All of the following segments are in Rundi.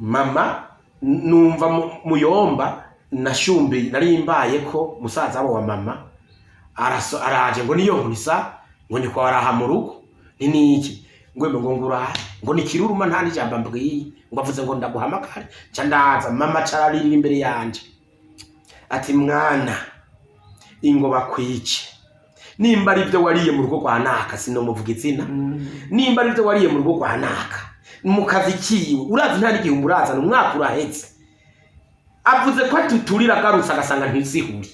Mama numva muyomba nashumbi nari mbaye ko musaza wa mama araso araje ngo niyo nkurisa, ngo ni kwa araha mu rugo ni niki, ngo ngo ngurahe, ngo ni kiruruma, nta n'ijambo ambwiye, ngo avuze ngo ndaguhamagare. Nca ndaza, mama cararira imbere yanje ati: "Mwana, ingo bakwice, nimba ari byo wariye mu rugo kwa naka," sinomuvuga izina, "nimba ari byo wariye mu rugo kwa naka mu kazi kiwe, urazi nta n'igihumbi urazana, umwaka urahetse." Avuze ko atuturira, agarutse agasanga ntizihuri.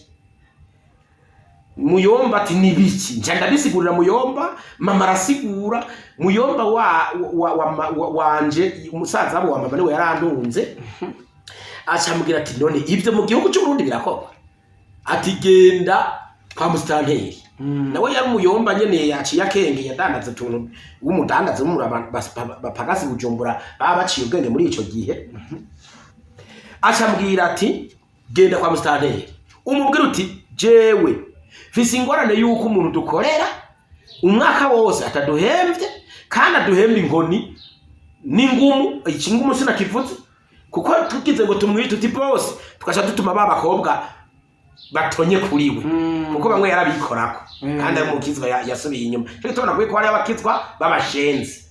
Muyomba ati: "Nibiki?" Nca ndabisigurira muyomba, mama arasigura. Muyomba wa wanje, umusaza wabo wa mama, niwe yarantunze. Acambwira ati: "None ibyo mu gihugu cy'u Burundi birakorwa?" Ati: "Genda kwa musitanteri." Nawe yari umuyomba nyene, yaciye akenge, yadandaza utuntu, w'umudandaza w'umura bapagasi Bujumbura, baba baciye ubwenge muri ico gihe. Acambwira ati: "Genda kwa musitanteri, umubwire uti jewe mfise ingorane yuko umuntu dukorera umwaka wose ataduhemvye, kandi aduhemba inkoni n'ingumu." Iki ngumu sinakivuze kuko tugize ngo tumwite uti bose, tugaca dutuma ba bakobwa batonye kuri we, kuko bamwe yarabikorako kandi ari umukizwa yasubiye inyuma. Cyo tubona ko hari abakizwa b'abashenzi.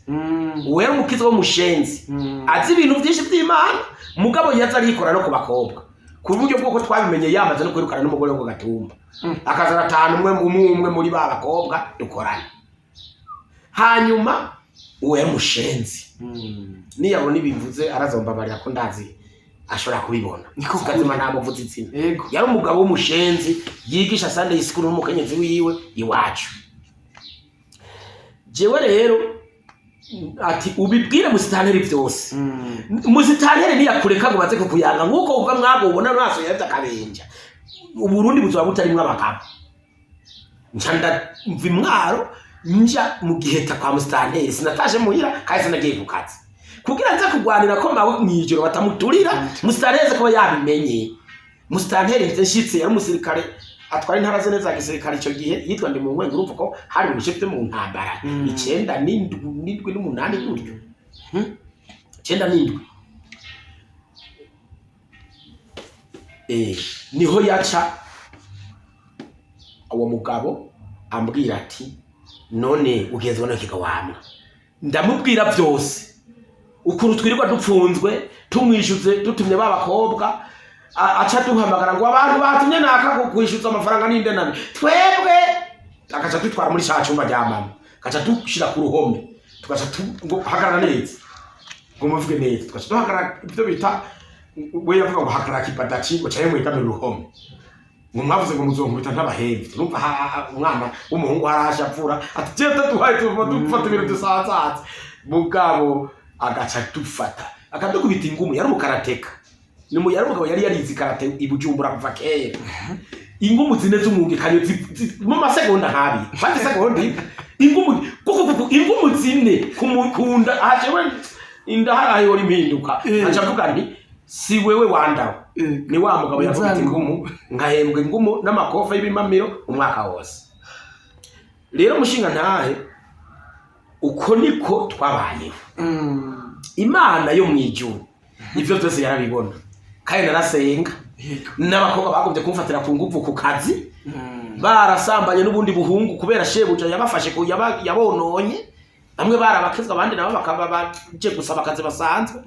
Uwo yari umukizwa w'umushenzi, azi ibintu byinshi by'Imana, mugabo yaza arikora no ku bakobwa, ku buryo bw'uko twabimenye yamaze no kwirukana n'umugore wo ku gatumba, akaza aratahana umwe umwe umwe muri ba bakobwa dukorana. Hanyuma uwo yari umushenzi, niyabona ibivuze arazombabarira, ko ndazi ashobora kubibona. Niko. Sikazima ntamuvuze izina. Yari umugabo w'umushenzi yigisha Sunday school n'umukenyezi wiwe iwacu. Jewe rero ati: "Ubibwire musitanteri byose. Musitanteri niyakureka ngo baze kukuyanga nk'uko uva mwabwo ubona maso yavye akabenja, Uburundi buzoba butarimwo abagabo." Nca ndamva imwaro, nja mu Giheta kwa musitanteri. Sinatashe muhira kandi sinagiye ku kazi, kugira nze kurwanira ko mawe mw'ijoro batamuturira. Musitanteri aze kuba yabimenye. Musitanteri nshitse, yari umusirikare atwara intara zene za gisirikare ico gihe, yitwa ndi mu nkwenga. Urumva ko hari mu bice vyo mu ntambara, 97, n'indwi n'umunani gutyo. 97. Niho yaca uwo mugabo ambwira ati: "None ugezwe no kiga wamwa?" Ndamubwira byose, ukuntu twirirwa dupfunzwe, tumwishyuze, dutumye ba bakobwa, aca duhamagara ngo abantu batumye naka kwishyuza amafaranga ninde nande twebwe, agaca dutwara muri ca cyumba rya mama, agaca dushira ku ruhome, tugaca ngo hagarara neza, ngo muvuge neza, tugaca duhagarara ibyo bita, we yavuga ngo hagarara kibadaci, ngo canke mwegamire uruhome, ngo mwavuze ngo muzonkubita ntabahemvye. Urumva umwana w'umuhungu haraje avura ati: "Jewe taduhaye tuva dufata ibintu dusanzatse." Mugabo agaca dufata akadukubita ingumu. Yari umukarateka, yari umugabo yari yarize karate i Bujumbura kuva kera. Ingumu zine z'umwungikanyo mu masegonda nk'abiri, fata isegonda imwe, ingumu kuku kuku, ingumu zine kumukunda ajewe inda harahora impinduka. Aca avuga nti: "Si wewe wandawe, ni wa mugabo yakubita ingumu, nkahembwa ingumu n'amakofa y'ibimamiro umwaka wose." Rero mushinga ntahe, uko niko twabayeho. Imana yo mu ijuru ivyo byose yarabibona, kandi narasenga. N'abakobwa bagombye kumfatira ku nguvu ku kazi, barasambanye n'ubundi buhungu kubera shebuja yabafashe yabononye. Bamwe barabakizwa, abandi nabo bakaba baje gusaba akazi basanzwe.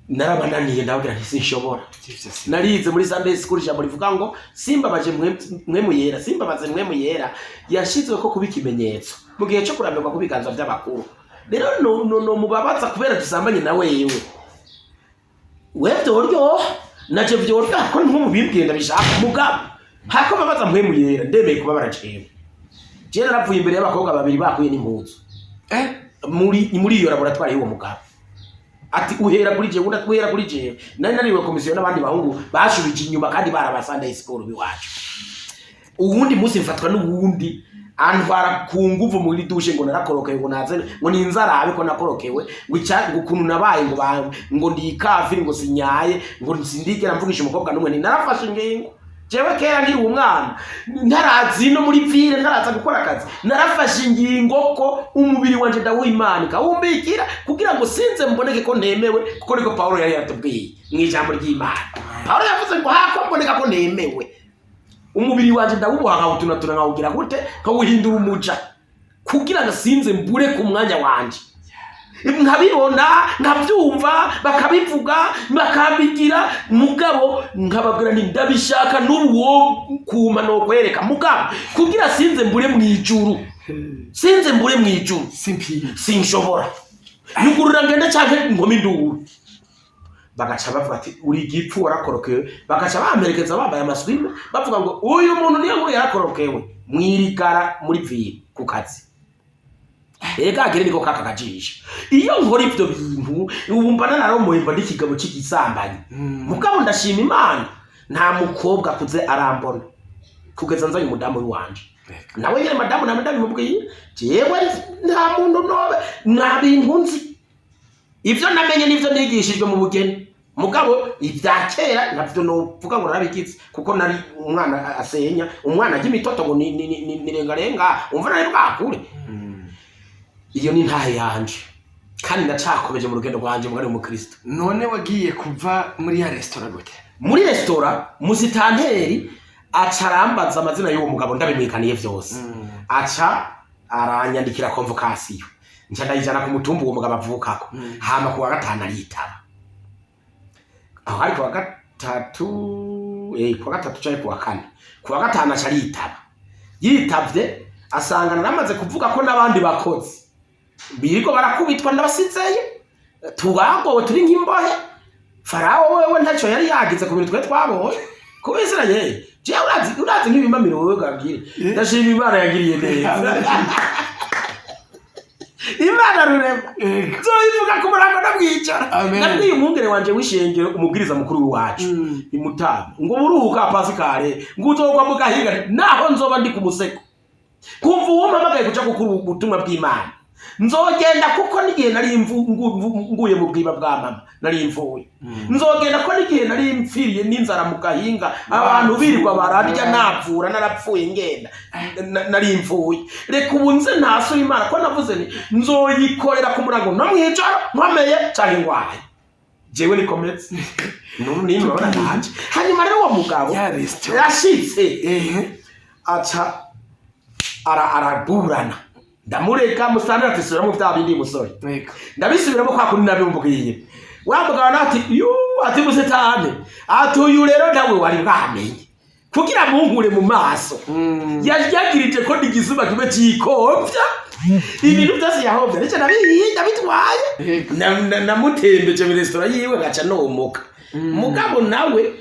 Narabananiye, ndababwira nti: "Sinshobora." Narize muri Sunday school ijambo rivuga ngo simbabaje mwe muyera, simbabaze mwe muyera, yashizwe ko kuba ikimenyetso mu gihe cyo kurambirwa ku biganza by'abakuru. Rero no mubabaza kubera dusambanye na wewe, we vyoryoha naje vyoryoha ko ntumubibwiye ndabishaka, mugabo hako babaza mwe muyera, ndemeye kubabara jewe. Jewe naravuye imbere y'abakobwa babiri bakuye n'impuzu muri iyo laboratoire y'uwo mugabo, ati: "Uhera kuri jewe, undi uhera kuri jewe." Nari nariwe komisiyo n'abandi bahungu bashubije inyuma kandi baraba Sunday school biwacu. Uwundi munsi mfatwa n'uwundi, antwara ku nguvu muri douche, ngo narakorokewe, ngo naze ngo ninzarabe ko nakorokewe, ngo ica ngo ukuntu nabaye, ngo ngo ndi ikafiri, ngo sinyaye, ngo sindigera mvugisha umukobwa n'umwe. Ni narafashe ingingo. Jewe kera nkiri umwana, ntarazi no muri ville, ntaraza gukora akazi, narafashe ingingo ko umubiri wanje ndawuha Imana ikawumbikira, kugira ngo sinze mboneke ko ntemewe, kuko niko Pawulo yari yaratubwiye mu ijambo ry'Imana. Pawulo yavuze ngo hako mboneka ko ntemewe, umubiri wanje ndawuboha, nkawutunatura, nkawugira gute, nkawuhindura umuja, kugira ngo sinze mbure ku mwanya wanje. Nkabibona, nkabyumva, bakabivuga, bakabigira, mugabo nkababwira nti ndabishaka n'ubu, wo kuma nokwereka, mugabo kugira sinze mbure mu ijuru, sinze mbure mu ijuru. Simpiri. Sinshobora nyugurura ngende canke nkoma induru. Bagaca bavuga ati uri igipfu, warakorokewe. Bagaca bamperekeza bambaye amaswime, bavuga ngo uyu muntu niyo nkuru yarakorokewe mwirigara muri ville ku kazi. Ega agire niko kaka kajisho. Iyo nkora ivyo bintu ubu mba nararomoye, mba n'ikigabo c'igisambanyi. Mugabo ndashima Imana, nta mukobwa akuze arambona kugeza nzanye umudamu w'iwanje. Nawe nyene madamu namwe ndabimubwiye, jewe nta muntu nobe, nta bintu nzi. Ivyo namenye nivyo nigishijwe mu bugeni, mugabo ibya kera navyo novuga ngo narabigize, kuko nari umwana asenya, umwana ajya imitoto ngo ni rengarenga, umva nari bwakure. Iyo ni ntahe yanje, kandi ndacakomeje mu rugendo rwanje mugari umukristo. None wagiye kuva muri ya resitora gute? Muri resitora, musitanteri aca arambaza amazina y'uwo mugabo, ndabimwikaniye vyose. Aca aranyandikira convocation, nca ndayijana ku mutumba uwo mugabo avukako. Hama ku wa gatanu aritaba. Aho hari ku wa gatatu, ku wa gatatu canke ku wa kane. Ku wa gatanu aca aritaba. Yitavye asanga naramaze kuvuga ko n'abandi bakozi birirwa barakubitwa, ndabasizeye, tubagowe, turi nk'imbohe. Farawo wewe ntacyo yari yagize ku bintu twe twabonye ku Bisirayeli. Jewe urazi nk'ibimamiro wewe gabwire. Ndashima Imana yagiriye neza, Imana rurema. Nzoyivuga ku murango ndamwicara. Amen. Nabwiye umwungere wanje w'ishengero, umubwiriza mukuru w'iwacu imutama, ngo buruhuka Pasikare, ngo uzogwa mu gahinga. Naho nzoba ndi ku museko, kumva uwo mpamagaye kuja gukura ubutumwa bw'Imana, nzogenda, kuko n'igihe nari nguye mu bwiba bwa mama nari mvuye, nzogenda, ko n'igihe nari mpfiriye n'inzara mu gahinga, abantu birirwa bararya, napfura narapfuye ngenda nari mvuye. Reka ubu nze ntasura Imana, ko navuze nti nzoyikorera ku murango no mwijoro, nkomeye canke ngwaye. Jewe nikometse n'ubu nimba nanje. Hanyuma rero uwo mugabo Ya resitora. yashitse, aca araburana, ndamureka. Musandra ati subiramo vya bindi, musore. Ndabisubiramo kwa kundi nabimubwiye. Wa mugabo nawe ati yu, ati musetane, ati uyu rero nawe wari bwamenye kugira munkure mu maso. Yagirije ko ndigisuma kimwe cikovya ibintu byose yahovye, nico nabihiye, ndabitwaye. Namutembeje mu resitora yiwe, ngaca nomoka. Mugabo nawe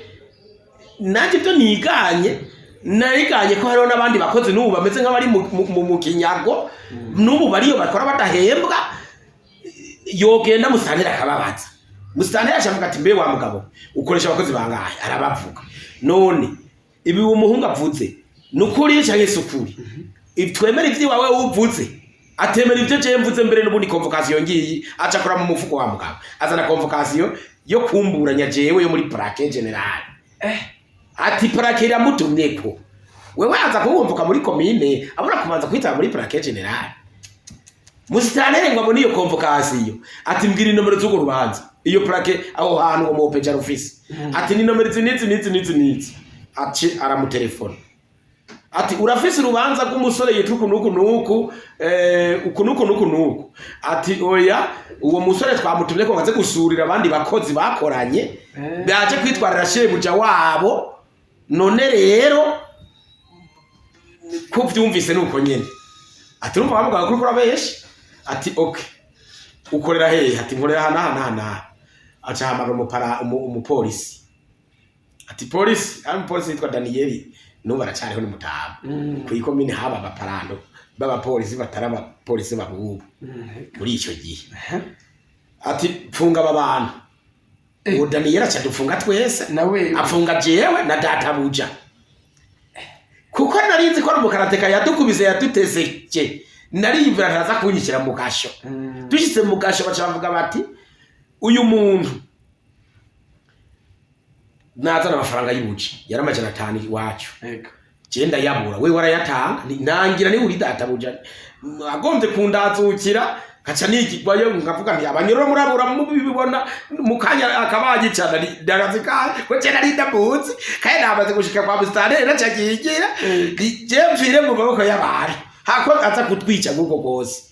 nanjye ibyo niganye, nariganye ko hariho n'abandi bakozi n'ubu bameze nk'abari mu kinyago, n'ubu bariyo bakora badahembwa. Yogenda musantera akababaza. Musantera acavuga ati mbe wa mugabo, ukoresha abakozi bangahe? Arabavuga. None ibi uwo muhungu avuze ni ukuri canke si ukuri? Twemere ivy'iwawe uvuze, atemera ivyo jewe mvuze. Mbere n'ubundi convocation ngiyi, aca akora mu mufuko wa mugabo, azana convocation yo kumburanya jewe yo muri parquet général. Ati parquet iramutumyeko. Wewe aza kuwumvuka muri komine, abura kubanza kwitaba muri parquet général. Musitanere ngo abone iyo convocation, ati mbwira inomero z'urwo rubanza, iyo parquet aho hantu uwo mu rufise. Ati ni nomero izi n'izi n'izi n'izi n'izi. Aci aramutelefona ati urafise urubanza rw'umusore yitwa uku nuku nuku, uku nuku nuku nuku. Ati oya, uwo musore twamutumye ko baze gusurira abandi bakozi bakoranye, baje kwitwarira shebuja wabo. None rero ko vyumvise nuko nyene, ati urumva bamugaga kuri kuri benshi. Ati okay, ukorera hehe? Ati nkorera hana hana hana. Aca ahamagara umupolisi, ati polisi, ari umupolisi yitwa Daniyeli, n'ubu aracariho, ni mutama. Kw'ikomine haba abaparando b'abapolisi batari abapolisi babubu muri ico gihe. Ati pfunga aba bantu. Uwo Daniyeli aca dufunga twese. Nawe? Apfunga jewe na databuja, kuko nari nzi ko ari umukarateka yadukubise yaduteseke, nariyumvira ntaza kunyishyira mu gasho. Dushitse mu gasho baca bavuga bati uyu muntu Nazana amafaranga y'ubuji, yari 500 iwacu. Yego. Je ndayabura, we warayatanga. Nangira ni uri databuja agombye kundazukira, nkaca nigirwayo, nkavuga nti abanyororo murabura mubibona mu kanya akabagicana ndagazi kahe ko je nari ndamuzi, kandi namaze gushika kwa musitanteri naca kigira je mpfire mu maboko y'abantu hako aza kutwica nk'uko kose.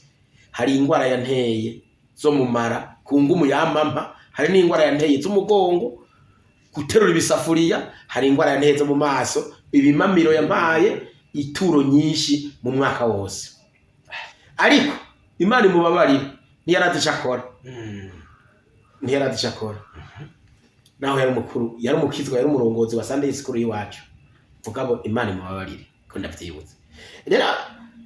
Hari ingwara yanteye zo mu mara ku ngumu yamampa, hari n'ingwara yanteye z'umugongo guterura ibisafuriya, hari ingwara yanteye zo mu maso, ibimamiro yampaye ituro nyinshi mu mwaka wose. Ariko Imana imubabarire, ntiyarazi ico akora, ntiyarazi ico akora. Naho yari umukuru, yari umukizwa, yari umurongozi wa Sunday school y'iwacu, mugabo Imana imubabarire ko ndavyibutse. Rero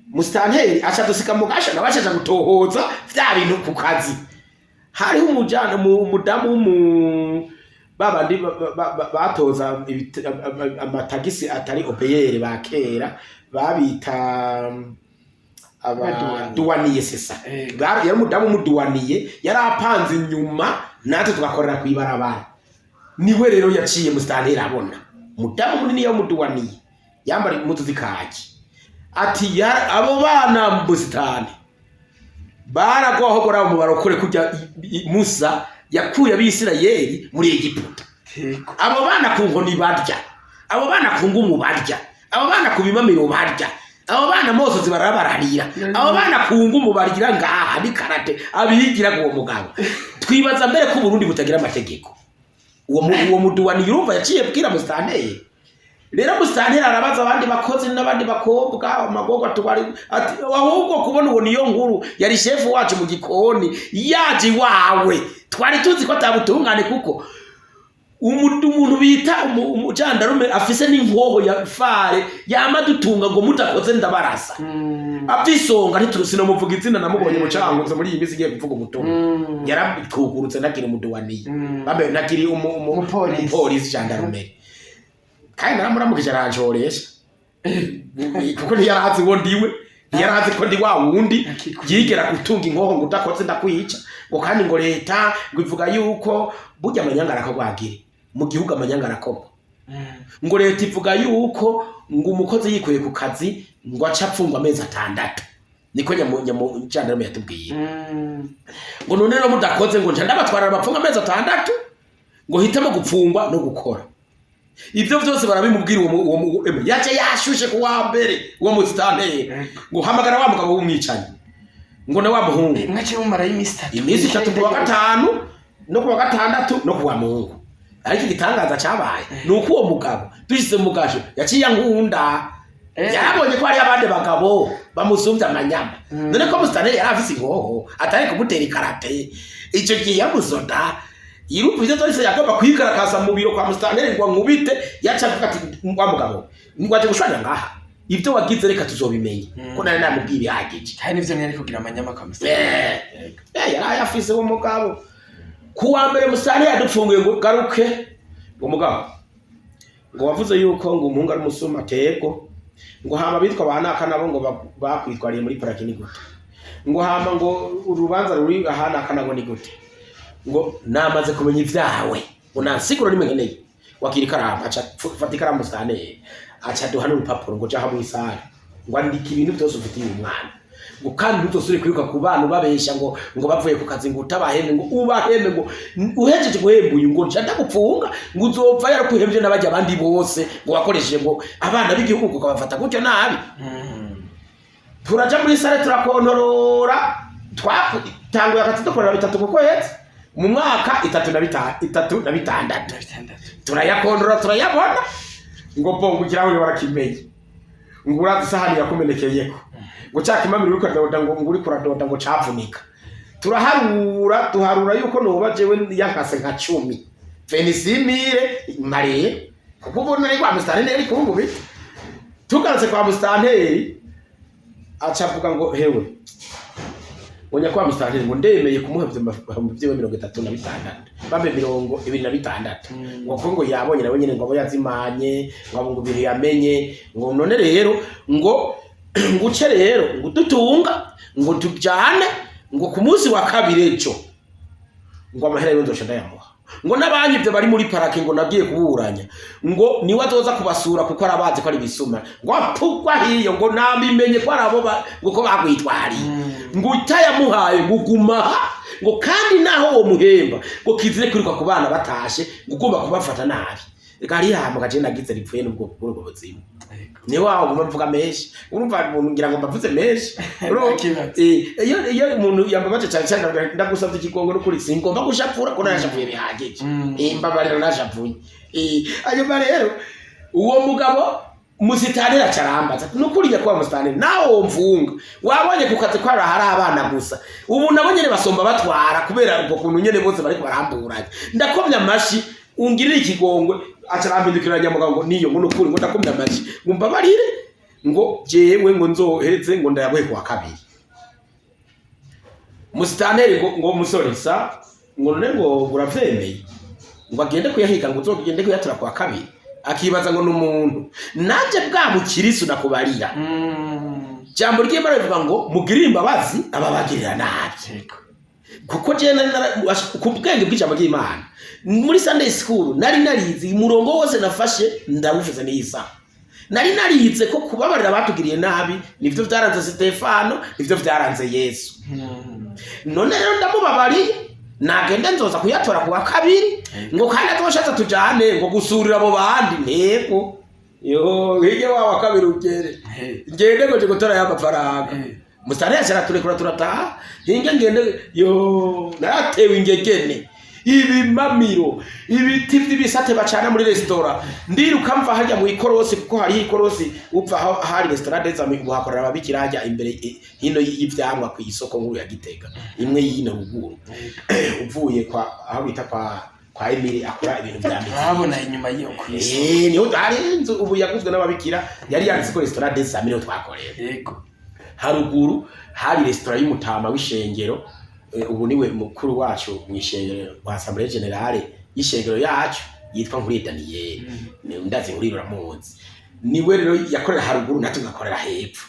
musitanteri aca dusika mu gasha, nawe aca aja gutohoza vya bintu ku kazi. Hariho umujana umudamu w'umu babandi batoza amatagisi atari OBR ba kera babita abaduwaniye sesa. Yari umudamu w'umuduwaniye, yari apanze inyuma, natwe tugakorera kw'ibarabara. Niwe rero yaciye musitanteri abona umudamu munini w'umuduwaniye yambara impuzu z'ikaki, ati abo bana mu busitani baragwahogora mu barokore kurya Musa yakuye Abisirayeli muri Egiputa. Yego. Abo bana ku nkoni barya, abo bana ku ngumu barya, abo bana ku bimamiro barya, abo bana mosozi barabararira, abo bana ku ngumu barya ngaha ni karate abigira uwo mugabo. Twibaza mbere ko Burundi butagira amategeko. Uwo muduwani yurumva yaciye bwira musitanteri. Rero musitanteri arabaza abandi bakozi n'abandi bakobwa amagorwa tubari, ati ahubwo kubona uwo niyo nkuru yari shefu wacu mu gikoni yaje iwawe, twari tuzi ko atabutungane, kuko umuntu bita umujandarume afise n'inkoho ya fare yama dutunga ngo mutakoze ndabarasa. Avisonga sinomuvuga izina, namubonye mu Cankuzo muri iyi minsi igiye kuvuga ubutumwa. Yaratwugurutse ntakiri umuduwaniye. Bambe ntakiri Umupolisi. umupolisi gendarmerie. Kandi naramuramukije aranjoresha. Kuko ntiyarazi uwo ndiwe, ntiyarazi ko ndi wa wundi yigera gutunga inkoho ngo udakoze ndakwica, ngo kandi ngo leta ngo ivuga yuko burya amanyanga arakogwagire mu gihugu, amanyanga arakogwa. Ngo leta ivuga yuko ngo umukozi yikuye ku kazi ngo aca apfungwa amezi 6, niko nyamu gendarme yatubwiye. Ngo none rero mudakoze ngo nca ndabatwara abapfunga amezi 6, ngo hitamo gupfungwa no gukora. Ibyo byose barabimubwira. Uwo yaje yashushe ku wa mbere uwo musitanteri ngo hamagara wa mugabo w'umwicanyi ngo na wa muhungu. Mwaciye mumarayo iminsi itatu. Iminsi itatu, ku wa gatanu no ku wa gatandatu no ku wa Mungu. Ariko igitangaza cabaye ni uko uwo mugabo dushyize mu gasho yaciye ankunda. Yarabonye ko hariyo abandi bagabo bamusumbye amanyama. None ko musitanteri yari afise inkoho atari kumutera ikarate, ico gihe yamusoda irumva ivyo vyose yagomba kwigaragaza mu biro kwa musitanteri ngo ankubite, yaca avuga ati wa mugabo waje gushwanira ngaha, ivyo wagize reka tuzobimenya, ko nari namubwiye ibihagije. Kandi nivyo ntiyari kugira amanyama kwa musitanteri. Yari ayafise uwo mugabo. Ku wa mbere musitanteri yadupfunguye ngo garuke, ngo mugabo ngo wavuze yuko ngo umuhungu ari umusuma, tego ngo hama bitwa ba naka nabo ngo bakwitwariye muri paraki ni gute, ngo hama ngo urubanza ruri aha naka nabo ni gute, ngo namaze kumenya ivyawe, ngo nta nsiguro nimwe nkeneye, wakira ikaramu. Aca fata ikaramu musitanteri, aca duha n'urupapuro ngo jaha mw'isare ngo andika ibintu byose ufitiye uyu mwana, ngo kandi ntuzosubire kwiruka ku bana ubabesha ngo bavuye ku kazi ngo utabahembe, ngo ubahembe, ngo uhejeje guhemba uyu ngo nca ndagupfunga, ngo uzopfa yarakuhemvye n'abajya abandi bose, ngo wakoresheje ngo abana b'igihugu ukabafata gutyo nabi. Turaja muri sare turakontorora, twatanguye akazi dukorera 3 ku kwezi, mu mwaka 36. 6. Turayakondora turayabona, ngo bongo ikirahure warakimenye, ngo urazi isahani yakumenekeyeko, ngo ca kimamiro uriko uradoda, ngo uriko uradoda ngo cavunika. Turaharura, duharura yuko noba jewe yankase nka 10 venisimire mariye, kuko ubona ari kwa musitanteri ari kungubita. Tugarutse kwa musitanteri aca avuga ngo hewe ngo nyakwa musitanteri ngo ndemeye kumuha ibihumbi vyiwe 36, bambe 26, ngo kuko ngo yabonye nawe nyene ngo abo yazimanye, ngo abo ngo ibintu yamenye, ngo none rero ngo nguce rero ngo dutunga ngo tujane ngo ku munsi wa kabiri ejo ngo amahera yiwe nzoca ndayamuha. Ngo n'abanyivye bari muri parake, ngo nagiye kuburanya, ngo niwe azoza kubasura kuko arabazi ko ari bisuma. Ngo apugwa hiyo, ngo nabimenye ko arabo ngo ko bagwitwariye, ngo utayamuhaye ngo uguma aha, ngo kandi naho uwo muhemba ngo kizire kwiruka ku bana batashe, ngo ugomba kubafata nabi. Reka hariya gace nagize ripfuye n'ubwo kuri ubwo buzima. Niyo wawe uguma mvuga menshi, urumva umuntu ngira ngo mbavuze menshi. Urumva? Ntakibazo. Iyo umuntu yambabaje cyane cyane, ndagusabye ikigongo n'ukuri singomba gushapfura ko narashavuye bihagije. Mbabarira narashavuye. Hanyuma rero uwo mugabo musitanira acarambaza, nukuri nyakubahwa musitanira, nawe uwo mfunga wabonye ku kazi ko hari abana gusa, ubu nabo nyene basomba batwara kubera ubwo kuntu nyene bose bariko baramburanya. Ndakomye amashi, ungirire ikigongwe. Acarambindukira nyamugabo ngo niyo, ngo nukuri ngo ndakomye amashi, ngo mbabarire, ngo jewe ngo nzoheze ngo ndayaguhe kuwa kabiri. Musitaneri ngo musore sa, ngo none ngo uravyemeye ngo agende kuyahiga, ngo uzogende kuyatora kuwa kabiri, akibaza ngo ni umuntu nanje bwa bukirisu nakubarira. Jambo ry'Imana rivuga ngo mugirire imbabazi ababagirira nabi. Yego. Kuko jewe nari ku bwenge bw'ijambo ry'Imana muri Sunday school nari narize umurongo wose nafashe ndawuvuze n'iyi saha. Nari narize ko kubabarira abatugiriye nabi nivyo vyaranze Stefano, nivyo vyaranze Yesu. None rero ndamubabariye, nagende nzoza kuyatora kuwa kabiri, ngo kandi atoshatse tujane ngo gusurira abo bandi ntego yo hirya wa wa kabiri ugere. Ngende ngo nje gutora ya mafaranga. Musitani yashara turekura turataha, hinge ngende yo naratewe ingegene, ibimamiro, ibiti by'ibisate bacana muri resitora. Ndiruka mva harya mu ikorosi, kuko hariho ikorosi upfa aho hari resitora des amis, ubu hakorera ababikira hajya imbere, hino y'ivyamwa ku isoko nkuru ya Gitega imwe y'ino ruguru, uvuye kwa aho bita kwa Emile akora ibintu vya miti. Urabona inyuma y'iyo kwisi. Niho hari inzu ubu yaguzwe n'ababikira, yari yanditse ko resitora des amis, niho twakorera. Haruguru hari resitora y'umutama w'ishengero, ubu niwe mukuru wacu mu ishengero wa Assemblée Générale y'ishengero yacu, yitwa Nkuriye Daniel. Ndazi Nkuriye uramuzi. Niwe rero yakorera haruguru, natwe tugakorera hepfo.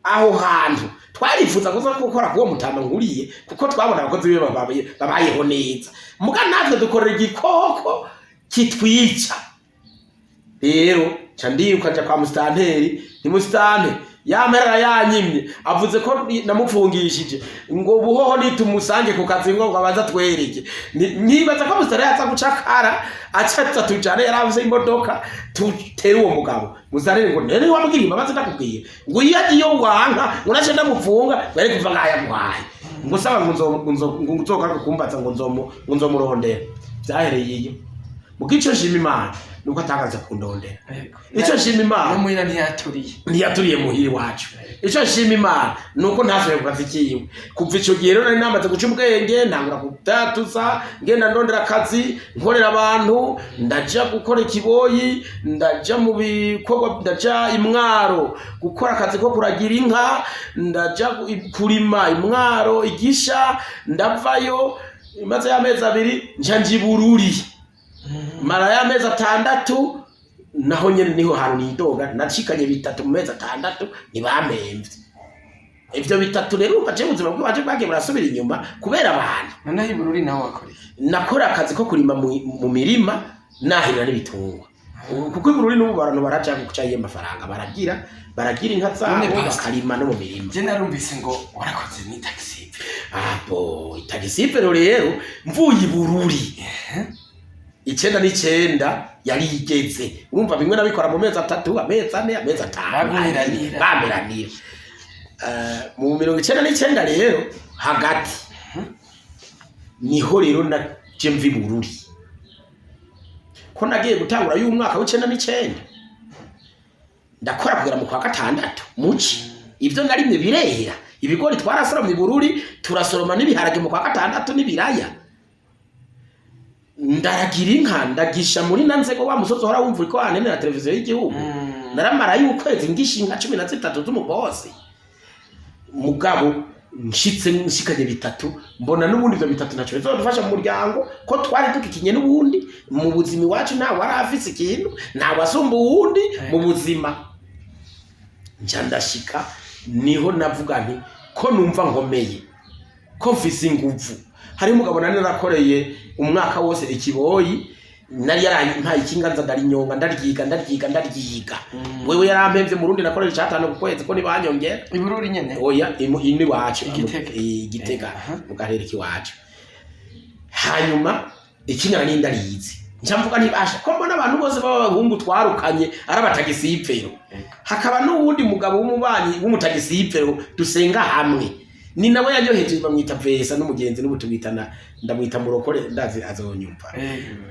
Aho hantu twarifuza kuza gukora kuwo mutama Nkuriye, kuko twabona abakozi be babayeho neza, muga natwe dukorera igikoko kitwica. Rero ca ndiruka nja kwa musitanteri, ni musitante yamperera yanyimye, avuze ko namupfungishije, ngo buhoho nitumusange ku kazi ngo abanza twereke. Nibaza ko musitanteri aza guca kara acaza tujane, yaravuze imodoka tutere uwo mugabo. Musitanteri ngo nene wamugiriye imbabazi ndakubwiye, ngo iyo agiye wanka ngo nace ndamupfunga, ngo yari kuva ngaho yamuhaye, ngo saba ngo ngo nzogaruke kumbaza, ngo ngo nzomurondera. Vyahereye iyo muga ico nshima Imana nuko atagaze kundondera. Ico nshima Imana No muhira ntiyaturiye. Ntiyaturiye muhira iwacu. Ico nshima Imana nuko ntasubiye ku kazi kiwe. Kuva ico gihe rero nari namaze guca ubwenge, ntangura kudatuza, ngenda ndondera akazi nkorera abantu, ndaja gukora ikiboyi, ndaja mu bikorwa, ndaja imwaro gukora akazi ko kuragira inka, ndaja kurima imwaro igisha, ndavayo imaze y'amezi 2 nja nja Ibururi, mara y'amezi 6, naho nyene niho hantu nidoga nacikanye bitatu mu mezi 6 ntibampemvye. Ivyo bitatu rero urumva jewe ubuzima bw'iwanje bwagiye burasubira inyuma kubera abantu. Noneho Ibururi naho wakoreye? Nakora akazi ko kurima mu mirima, nahirira n'ibitungwa. Kuko Ibururi n'ubu abantu baraja guca iyo amafaranga, baragira inka zabo None Pastor, bakarima no mu mirima. Je narumvise ngo warakoze ni taxi. Abo itagisi rero mvuye Ibururi 99 yari igeze, urumva bimwe nabikora mu mezi 3, amezi 4, amezi 5. Baguheranira. Bameranira. Mu 99 rero hagati niho rero naje mva Ibururi, ko nagiye gutangura y'umwaka w'99, ndakora kugera mu kwa gatandatu muci, ivyo narimye birera, ibigori twarasoromye Ibururi, turasoroma n'ibiharage mu kwa gatandatu n'ibiraya, ndaragira inka, ndagisha muri na nzego wa musozi uhora wumva uriko wanene na televiziyo y'igihugu. Naramara y'ukwezi ngisha inka 13 z'umubosi. Mugabo nshitse nshikanye bitatu, mbona n'ubundi ivyo bitatu ntaco bizodufasha mu muryango, ko twari dukikinye n'ubundi mu buzima iwacu, nta wari afise ikintu, nta wasumba uwundi mu buzima. Nca ndashika niho navuga nti ko numva nkomeye, ko mfise inguvu. Hariho umugabo nari narakoreye umwaka wose ikiboyi, nari yarampaye ikinga, nza ndarinyonga, ndaryiga, ndaryiga, ndaryiga. Wewe yarampemvye mu Rundi, nakorera icatanu ku kwezi, ko ntibanyongera. Ibururi nyene? Oya, ino iwacu. Igitega. Igitega, mu karere k'iwacu. Hanyuma ikinga nari ndarizi, nca mvuga ntibasha ko mbona abantu bose baba abahungu twarukanye ari abatagisipfero, hakaba n'uwundi mugabo w'umubanyi w'umutagisipfero dusenga hamwe, ni nawe yanyoheje, bamwita Vesa n'umugenzi, n'ubu tubitana, ndamwita murokore, ndazi azonyumva.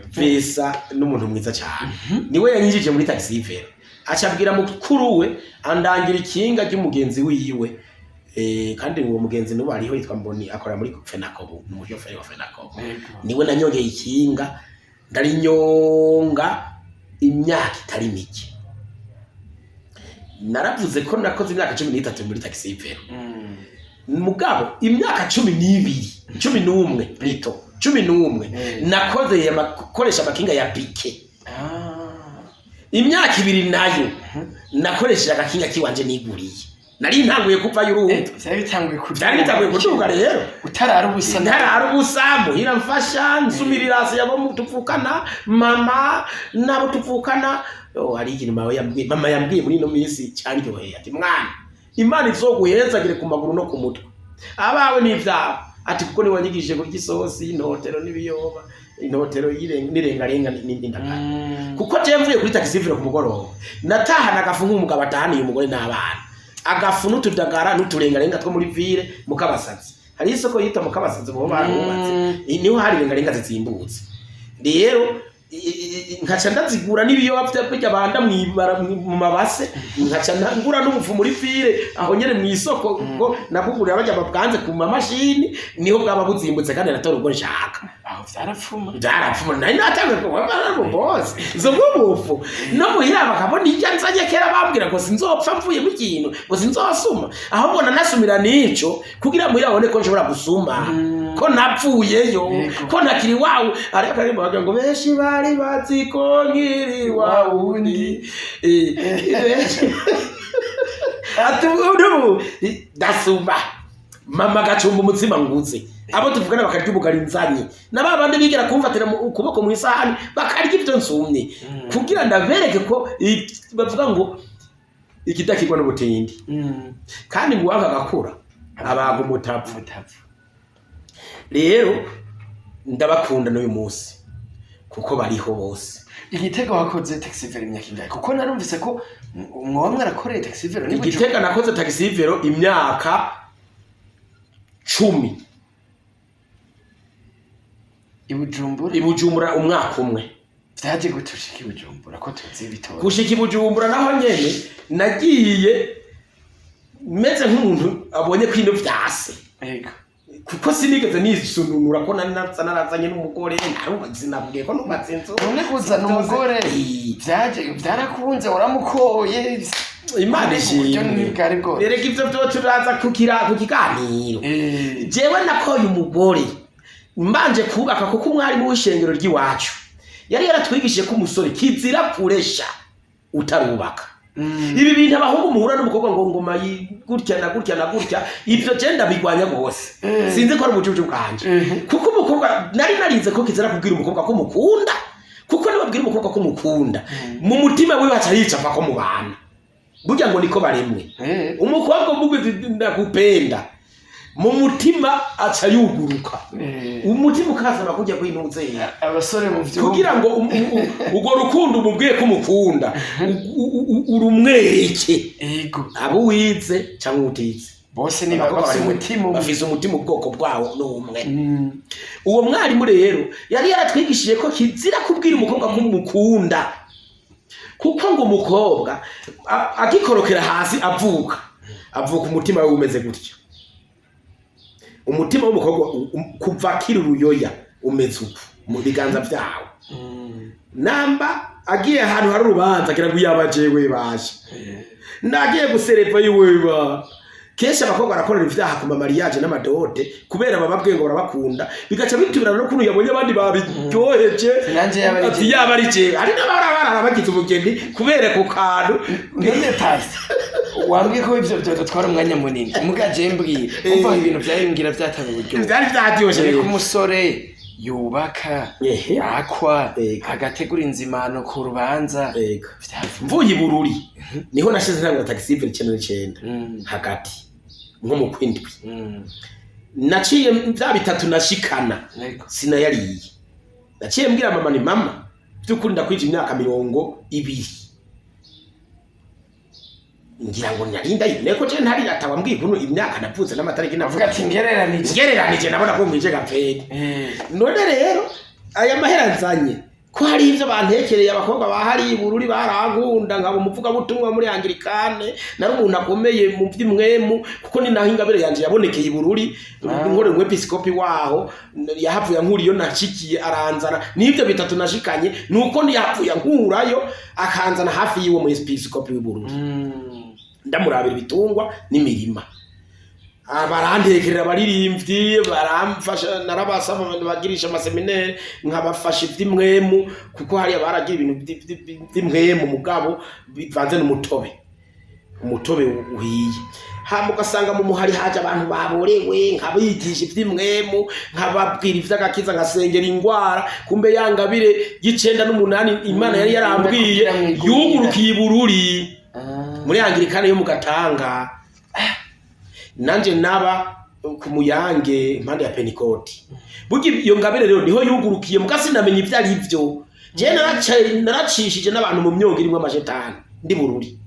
Vesa n'umuntu mwiza cyane, niwe yanyinjije muri taxi-vélo, acabwira mukuru we andangira ikinga ry'umugenzi wiwe. Kandi uwo mugenzi n'ubu ariho, yitwa Mboni, akora muri Fenakobu, ni umushoferi wa Fenakobu. Niwe nanyongeye ikinga, ndarinyonga imyaka itari mike. Naravuze ko nakoze imyaka 13 muri taxi-vélo. Mugabo imyaka 12, 11 plutôt, 11 nakoze koresha amakinga ya Piquet. Imyaka 2 nayo nakoresheje agakinga kiwanje niguriye, nari ntanguye kuvayo, urumva. Vyari bitanguye kuduga. Vyari bitanguye kuduga rero. Utarara ubusa. Ntarara ubusa, muhira mfasha nsumira irasi yabo tuvukana, mama nabo tuvukana. Oh, hari ikintu mama yambwiye, mama yambwiye muri ino minsi cyanryoheye, ati: "Mwana, Imana izoguhezagire ku maguru no ku mutwe, abawe n'ivyawe," ati kuko niwe wanyigishije kurya isosi y'intotero n'ibiyoba, intotero n'irengarenga n'indagara. Kuko jewe mvuye kuri taxi-vélo ku mugoroba, natahana agafu nk'umugabo atahaniye umugore n'abana, agafu n'utudagara n'uturengarenga two muri ville Mukabasazi. Hari isoko yita Mukabasazi, bo barubatse. Niho hari irengarenga zizimbutse. Rero nkaca ndazigura n'ibiyoba bijya banda mwibara mu mabase, nkaca ngura n'ubufu muri ville aho nyene mw'isoko, kuko nabugurira bajya babwanze ku mamashini, niho bwaba buzimbutse kandi natora ubwo nshaka. Aho vyarapfuma. Byarapfuma, nari natangiye kuba mu boss izo nk'ubufu no muhira bakabona ibyo nzanye. Kera bambwira ngo sinzopfa mvuyemo ikintu, ngo sinzosuma, ahubwo nanasumira n'ico kugira muhira babone ko nshobora gusuma, ko napfuyeyo, ko ntakiri wawe. Ariko akaririmbo bavuga ngo benshi bari bazi ko nkiri wa wundi. Benshi ati ubu ndasuma, mama agacumba umutsima nguze, abo tuvugana bakarya ubugari nzanye, na ba bandi bigera kumfatira mu ukuboko mu isahani bakarya ibyo nsumye, kugira ndabereke ko bavuga ngo ikidakirwa n'ubutindi. Kandi ngo uwanga agakura abaga umutavu. Umutavu. Rero ndabakunda n'uyu munsi kuko bariho bose. Igitego wakoze taxi-vélo imyaka ingahe? Kuko narumvise ko mwoba mwarakoreye taxi-vélo ni Igitega nakoze taxi-vélo imyaka 10. I Bujumbura? I Bujumbura umwaka umwe. Vyaje gute ushika i Bujumbura, ko tuzi ibitora? Gushika i Bujumbura naho nyene nagiye meze nk'umuntu abonye ko ino vyase, kuko sinigeze nisununura ko nari narazanye n'umugore, narubatse, sinabwiye ko nubatse inzu. None kuzana umugore vyaje vyarakunze? Waramukoye? Imana Uburyo ishimwe. ntibwari bworoshye. Reka ivyo vyo turaza kukira ku kiganiro. Jewe nakoye umugore mbanje kubaka, kuko umwarimu w'ishengero ry'iwacu yari yaratwigishije ko umusore kizira kuresha utarubaka. Ibi bintu abahungu muhura n'umukobwa ngo ngoma gutya na gutya na gutya, ivyo je ndabigwanya rwose. Sinzi ko ari ubujuju bwanje, kuko umukobwa nari narize ko kizira kubwira umukobwa ko mukunda, kuko nibabwira umukobwa ko mukunda, mu mutima wiwe aca yicapa ko mubana. Burya ngo niko baremwe. Umukobwa umubwiye ndakupenda, mu mutima aca yuguruka, umutima ukazana kujya kwintuzeya. Abasore mu vyumba. Kugira ngo urwo rukundo umubwiye ko umukunda urumwereke. Abo wize cyangwa utize, bose ni abakobwa bafise bari umutima umwe. Bafise umutima, ubwoko bwawo ni umwe. Uwo mwarimu rero yari yaratwigishije ko kizira kubwira umukobwa ko umukunda, kuko ngo umukobwa agikorokera hasi avuka, avuka umutima we umeze gutya. Umutima w'umukobwa kuva akiri uruyoya umeze uku mu biganza vyawe. Namba agiye ahantu hari urubanza, agira ngo yaba jewe baje nagiye gusereva yiwe ba. Kenshi abakobwa barakorera ivyaha ku mamariyaje n'amadote, kubera bababwiye ngo barabakunda, bigaca bitubirana no kuntu yabonye abandi babiryoheje. Nanje yaba ari Ati jewe. yaba ari jewe. Hari n'abarara bagize umugeni kubera ku kantu. None pasi Wambwiye ko ivyo vyodutwara umwanya munini, muga je mbwira, umva, ibintu vyari vyatanguye uburyohe. Byari vyaryoshe. Reka Rero umusore yubaka, akwa, agategura inzimano ku rubanza. Vyavuye. Mvuye i Bururi niho nashize ntangura taxi-vélo 99, hagati nko mu kwindwi. Naciye bya bitatu nashikana, sinayariye. Naciye mbwira mama, ni mama, by'ukuri ndakwije imyaka 20, ngira ngo nari ndayibone ko je ntari atawambwiye ukuntu imyaka navutse n'amatariki avuga navuga. Ati ngereranije. Ngereranije nabona ko mwije gapeni. None rero aya mahera nzanye, ko hari ivyo bantekereye abakobwa bahari i Bururi barankunda, nkaba umuvugabutumwa muri Anglikane, nari umuntu akomeye mu vy'imwemu, kuko ni naho ingabire yanje yabonekeye i Bururi. Nkorera umwepiskopi waho, yahavuye ankura iyo nashikiye aranzana n'ivyo bitatu nashikanye, nuko ntiyahavuye ankurayo akanzana hafi yiwe mu episkopi w'i Bururi. Ndamurabira ibitungwa n'imirima. Barantekerera abaririmbyi, baramfasha, narabasaba bagirisha amaseminere, nkabafasha ivy'imwemu, kuko hariya baragira ibintu vy'imwemu mugabo bivanze n'umutobe, umutobe uhiye. Hama ugasanga mu muhari haje abantu baborewe, nkabigisha ivy'imwemu, nkababwira ivy'agakiza, nkasengera ingwara. Kumbe yangabire y'98 Imana yari yarambwiye Kugira mwigumire. yugurukiye i Bururi muri Anglikane yo mu Gatanga. Nanje naba ku Muyange impande ya Penikoti. Burya iyo ngabire rero niho yugurukiye, muga sinamenya ivyo ari vyo. Je naracishije n'abantu mu myongo irimwo amashetani ndi Bururi,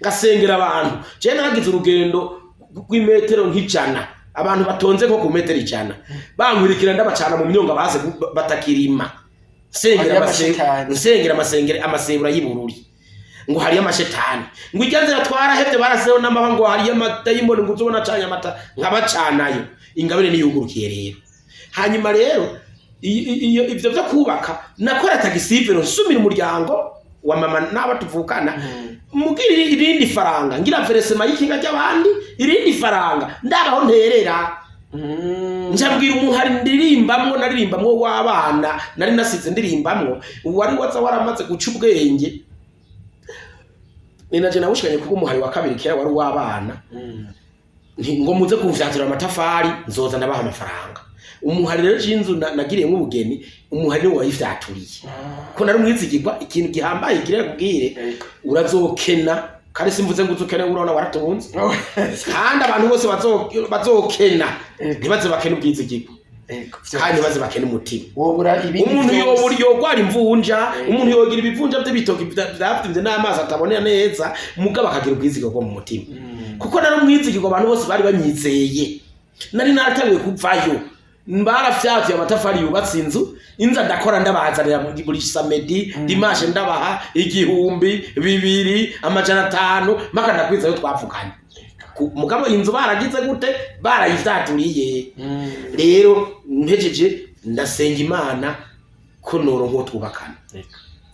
ngasengera abantu. Je naragize urugendo rw'imetero nk'100, abantu batonze nko ku metero 100 bankurikira, ndabacana mu myongo baze batakirima, nsengera. Hariyo amashetani. Nsengera amasengere amasebura y'i Bururi ngo hariyo amashetani, ngo ijya nzira twarahevye, barasizeho n'amahwa, ngo hariyo amadayimoni, ngo uzobona acanye amata, nkabacanayo. Ingabire niyugurukiye rero. Hanyuma rero iyo ivyo vyo kubaka, nakora taxi-vélo, nsumira umuryango wa mama n'abo tuvukana, mugira irindi faranga, ngira versement y'ikinga ry'abandi, irindi faranga ndabaho nterera. Njabwira umuhari ndirimbamwo, naririmbamwo w'abana nari nasize ndirimbamwo, wari waza waramaze guca ubwenge. Ni naje nawushikanye, kuko umuhari wa kabiri kera wari uw'abana. Ngo muze kumvyatura amatafari, nzoza ndabaha amafaranga. Umuhari rero c'inzu nagiriyemwo ubugeni, umuhari niwo wayifyaturiye, ko nari umwizigirwa. Ikintu gihambaye gira kubwire, urazokena, kandi simvuze ngo uzukene, urabona waratunze. Kandi abantu bose bazokena, ntibaze bakene ubwizigirwa, kandi ntibaze bakene umutima. Wobura ibindi Umuntu vyose. yobura, yogwara imvunja, umuntu yogira ibivunja by'ibitoki vyavyimbye n'amaso atabonera neza, mugabo akagira ubwizigirwa bwo mu mutima. Kuko nari umwizigirwa, abantu bose bari banyizeye. Nari naratanguye kuvayo, barafyatuye amatafari yubatse inzu, inza ndakora, ndabazanira buri samedi, dimanche, ndabaha 1000, 2000, 500, mpaka ndakwizayo twavuganye. Mugabo inzu baragize gute? Barayifyaturiye. Rero mpejeje ndasenga Imana ko noronka uwo twubakana,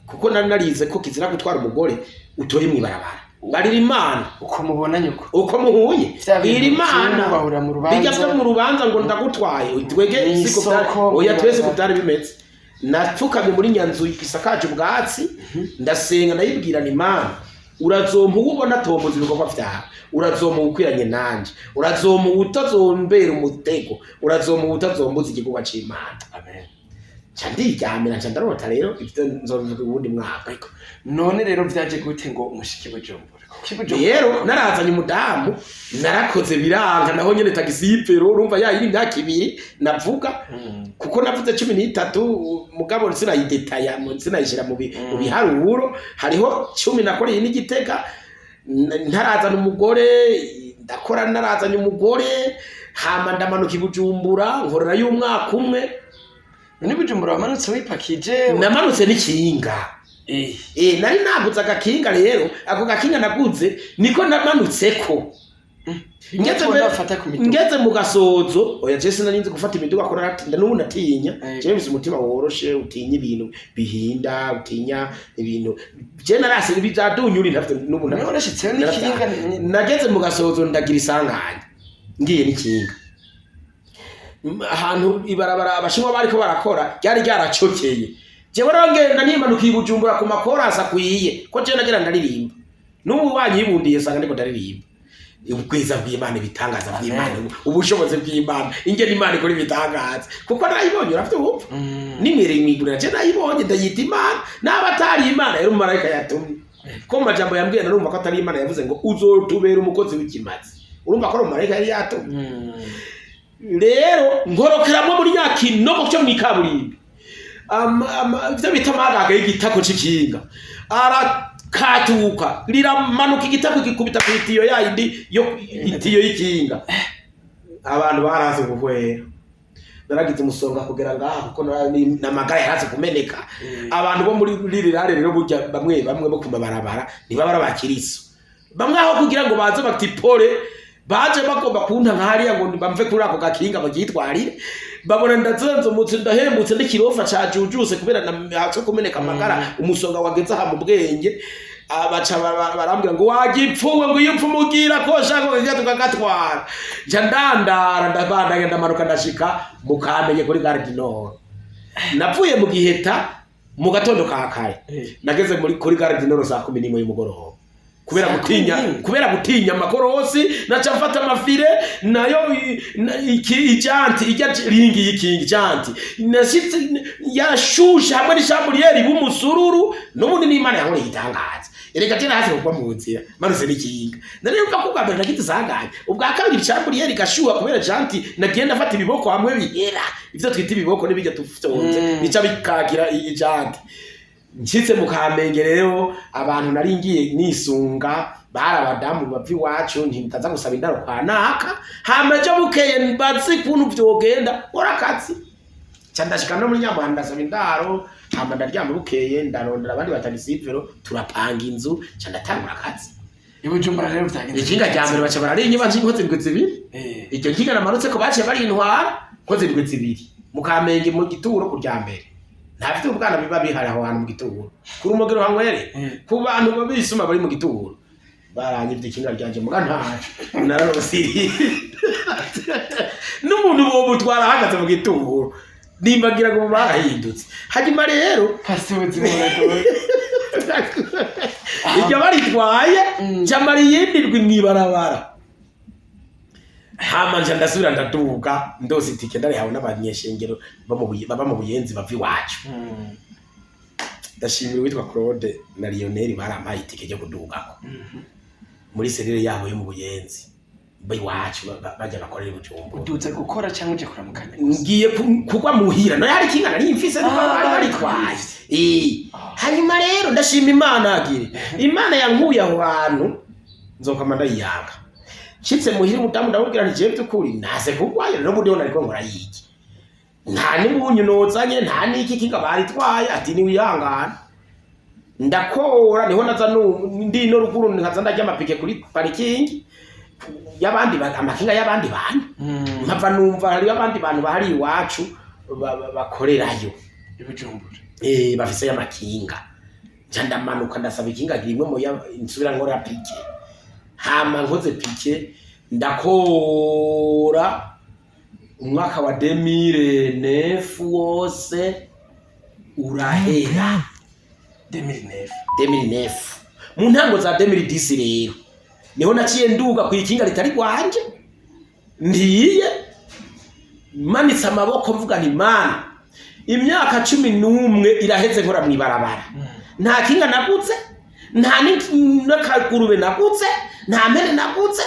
kuko nari narize ko kizira gutwara umugore utoye mw'ibarabara. Barira Imana. Uko mubona nyuko. Uko muhuye. Vya bintu bwira Imana. bahura mu rubanza. Bijya byo mu rubanza ngo ndagutwaye, twege siko Mw'isoko, oya, twese mw'ibarabara. ko byari bimeze. Napfukamye muri nyanzu isakaje ubwatsi, ndasenga, ndayibwira ni Imana, urazompa uwo ubona atomboza ibikorwa vyawe, urazompa uwukwiranye nanje, urazompa uwutazombera umutego, urazompa uwutazombuza igikorwa c'Imana. Amen. Nca ndiryamira, nca ndarota. Rero ivyo nzobivuga uwundi mwaka. None rero vyaje gute ngo umushike Bujumbura? Kuko i Bujumbura Rero narazanye umudamu, narakoze biranga, naho nyene taxi-vélo, urumva yayiri imyaka 2 navuga, kuko navuze 13, mugabo sinayidetaya, sinayishira mu biharuro. Hariho 10 nakoreye n'Igitega ntarazana umugore. Ndakora narazanye umugore, hama ndamanuka i Bujumbura, nkorera y'umwaka umwe. None Bujumbura wamanutse wipakije? Namanutse n'ikinga. Nari naguze agakinga. Rero ako gakinga naguze niko namanutseko. Ngeze nafata ku miduga. Ngeze mu gasozo, oya, je sinari nzi gufata imiduga, ko naratinda, n'ubu ndatinya. Jewe mfise umutima woroshe, utinya ibintu bihinda, utinya ibintu. Je narase bizadunyuri, ntafite n'ubu. None warashitseyo n'ikinga? Nageze mu gasozo, ndagira isanganya ngiye n'ikinga. Ahantu ibarabara abashinwa bariko barakora ryari ryaracokeye. Jewe rero ngenda nimanukiye i Bujumbura ku makorasi akwiye, ko jewe nagira ndaririmba. N'ubu wanyibundiye usanga ndiko ndaririmba ubwiza bw'Imana, ibitangaza bw'Imana, ubushobozi bw'Imana, ingene Imana ikora ibitangaza, kuko narayibonye, uravyumva? Nimwereye mwigurira je nayibonye, ndayita Imana. Naba atari Imana yari umumarayika yatumye, ko mu majambo yambwiye narumva ko atari Imana yavuze ngo uzotubera umukozi w'ikimazi. Urumva ko ari umumarayika yari yatumye. Rero nkorokeramwo muri nyakinogo cyo mw'ikaburimbi, ivyo bita amagaga y'igitako c'ikinga arakatuka, riramanuka, igitako gikubita kw'itiyo yayindi yo itiyo y'ikinga. Abantu barazi guhwera, naragize umusonga kugera ngaha, kuko n'amagara yarazi kumeneka. Abantu bo muri ririrare rero, burya bamwe bamwe bo ku mabarabara ntibaba ari abakiriso. Bamwe aho kugira ngo baze bati pole, baje bagomba kunta nka hariya ngo bamve kuri ako gakinga baryitwarire. Babona ndazonzomutse, ndahembutse, n'ikirofa cajujuse kubera nahatse kumeneka amagara, umusonga wageze aha mu bwenge. Baca barambwira ngo wagipfuwe, ngo iyo upfa umugira ko shaka ngo tukagatwara. Nca ndandara, ndabandanya, ndamanuka, ndashika mu Kamenge kuri Gare du Nord. Navuye mu Giheta mu gatondo ka kare, nageze muri kuri Gare du Nord saa 11 y'umugoroba, kubera Saa gutinya 11? Kubera gutinya amakorosi, naca mfata amafire nayo ijanti ijya ringi y'ikingi, janti nashitse yashushe hamwe n'ishamburiyeri b'umusururu. N'ubundi n'Imana yankoreye igitangaza. Erega tena hasi kugwa mu nzira manutse n'ikinga, naribuka ko ubwa mbere nagize isanganya, ubwa kabiri ishamburiyeri igashuha kubera janti nagiye ndafata ibiboko hamwe bihera, ivyo twita ibiboko n'ibijya tufyonze, bica bikagira ijanti. Nshitse mu Kamenge rero, abantu nari ngiye nisunga bari abadamu bava iwacu. Ntimutaza gusaba indaro kwa naka, hama ejo bukeye mbazi ukuntu vyogenda nkora akazi. Ca ndashika no muri Nyamuhanda, ndasaba indaro, hama ndaryama. Bukeye ndarondera abandi batagisivero, turapanga inzu, ca ndatangura akazi. I Bujumbura rero vyagenze? Ikinga rya mbere baca bararinyiba, nkoze indwi 2. Iryo kinga namanutse ko baciye barintwara, nkoze indwi 2 mu Kamenge mu gituro ku rya mbere. Nta bifite ubwana biba bihari aho hantu mu gituro kuri umugero hanywere, ku bantu babisuma bari mu gituro baranyivye ikinga ryanje, muga ntaco nararosiri n'umuntu bomutwara ahagaze mu gituro, nimbagira ngo barahindutse. Hanyuma rero Pasi, ubuzima buragoye. Iryo baritwaye, nca mara iyindi ndwi mw'ibarabara, hama nca ndasubira ndaduga, ndose itike, ndarihawe n'abanyeshengero bo mu baba mu Buyenzi bava iwacu. Ndashimira uwitwa Claude na Lionel, barampaye itike ryo kudugako muri cellule yabo yo mu Buyenzi, iwacu bajya bakorera i Bujumbura. Uduze gukora cyangwa uje kuramukanya gusa? Ngiye kugwa muhira none hari ikinga nari mfise nuko bari baritwaye. Hanyuma rero ndashima Imana, agire Imana yankuye aho hantu, nzokama ndayiyanga. Nshitse muhira, umudamu ndamubwira nti jewe by'ukuri nase kugwayo, n'ubundi ho nariko nkora yiki, nta n'ibunyu nozanye, nta n'iki, kinga baritwaye. Ati niwihangana. Ndakora, niho naza ndi no ruguru, nkaza ndarya amapike kuri parikingi y'abandi amakinga y'abandi bantu. Nkava numva hariyo abandi bantu bahari iwacu bakorerayo. I Bujumbura? Bafise y'amakinga. Nca ndamanuka, ndasaba ikinga rimwe mu nsubira nkora pike. Hama nkoze pike, ndakora umwaka wa 2009 wose urahera. 2009? 2009. Mu ntango za 2010 rero niho naciye nduga ku ikinga ritari rwanje, ntiye manitse amaboko mvuga nti Mana, imyaka 11 iraheze nkora mw'ibarabara, nta kinga naguze, nta n'akagurube naguze, nta mpene naguze.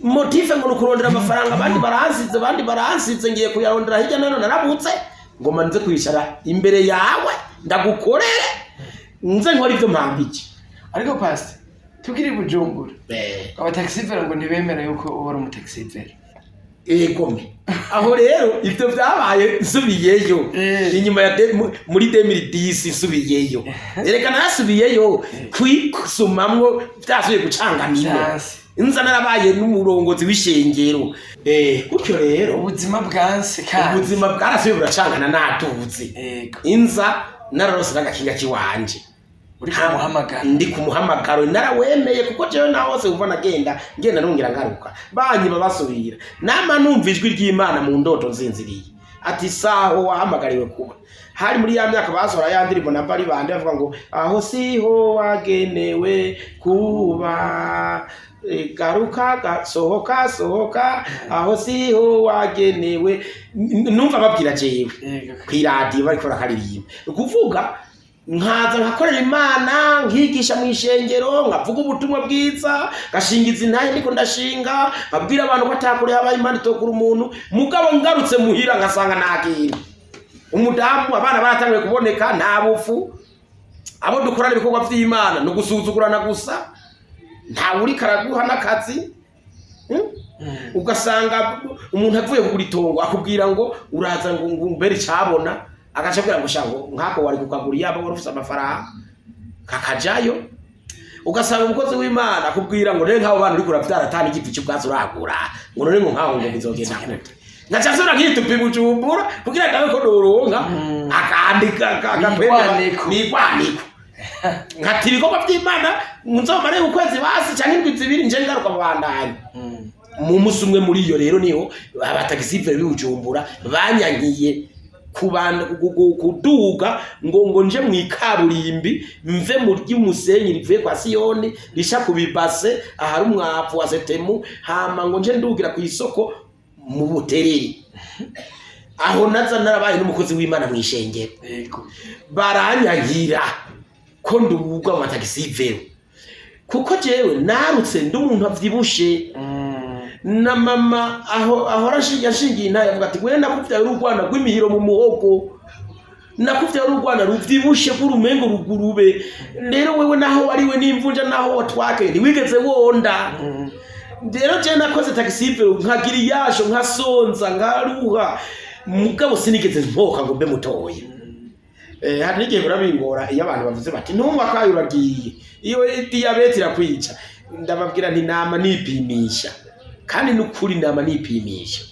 Motif ngo ni ukurondera amafaranga, abandi baransize, abandi baransize, ngiye kuyarondera hirya no hino, narabutse. Ngoma nze kwicara imbere yawe ndagukorere, nze nkora ibyo mpambike. Ariko pasi, tukiri i Bujumbura, abataxi-vélo ngo ntibemera yuko uba uri umutaxi-vélo. Egome, aho rero ibyo byabaye nsubiyeyo inyuma ya muri 2010 nsubiyeyo. Reka nasubiyeyo kwisumamwo, byasubiye gucanganiro. Vyanse. Nza narabaye n'umurongozi w'ishengero. Gutyo rero ubuzima bwanse kandi ubuzima bwarasubiye buracangana, natuzi inza nararose n'agakinga kiwanje. Uri kumuhamagara. Ndi ku muhamagaro, narawemeye, kuko jewe na hose wumva nagenda ngenda nongera ngaruka, banyiba basubira, nama numva ijwi ry'Imana mu ndoto nzinziriye ati saho wahamagariwe kuba. Hari muri ya myaka basohora ya ndirimbo na bari bande bavuga ngo aho siho wagenewe kuba. Garuka sohoka sohoka, aho siho wagenewe. Numva babwira jewe kw'iradiyo bariko barakaririmba. Ukuvuga nkaza nkakorera Imana, nkigisha mu ishengero, nkavuga ubutumwa bwiza, ngashingiza intahe, ndiko ndashinga, nkabwira abantu ko atakure habaye Imana itokura umuntu. Mugabo ngarutse muhira ngasanga nta kintu, umudamu, abana baratanguye kuboneka, nta bufu, abo dukorana ibikorwa vy'Imana ni ugusuzugurana gusa, ntawe uriko araguha n'akazi. Ugasanga umuntu avuye kugura itongo akubwira ngo uraza ngo umbere icabona, agaca abwira ngo sha, ngo nkako wari kukagura iyaba wari ufise amafaranga, kakajayo. Ugasanga umukozi w'Imana akubwira ngo rero nk'abo bana uriko uravyara atani igiti cy'ubwatsi uragura, ngo none ngo nkaho ngo bizogenda gute? Nkaca nsubira nkitupa i Bujumbura kugira ndabe ko noronka akandi Nigwaneko. Nigwaneko, nkati ibikorwa vy'Imana nzomare ukwezi basi canke indwi 2, nje ngaruka mubandanya. Mu musi umwe muri iyo rero niho abatagisivere b'i Bujumbura banyankiye kuduga ngo nje mu ikaburimbi, mve mu ry'umusenyi rivuye kwa Siyoni risha ku bibase ahari umwavu wa setemu, hama ngo nje ndugira ku isoko mu Butereri, aho naza narabaye n'umukozi w'Imana mu ishengero. Baranyankira ko nduga mu batagisivero kuko jewe narutse ndi umuntu avyibushe, na mama aho ahora yashingiye intahe avuga ati: "We nakuvyaye urugwana rw'imihiro mu muhogo, nakuvyaye urugwana ruvyibushe rw'urumengo rugurube. Rero wewe naho wariwe n'imvunja, naho watwakeye, ntiwigeze wonda." Rero je nakoze taxi-vélo, nkagira iyasho, nkasonza, nkaruha, mugabo sinigeze mpoka ngo mbe mutoya. Hari n'igihe birabingora iyo abantu bavuze bati: "Ntumva kayo uragiye, iyo diyabete irakwica." Ndababwira nti nama nipimisha, kandi n'ukuri nama nipimisha.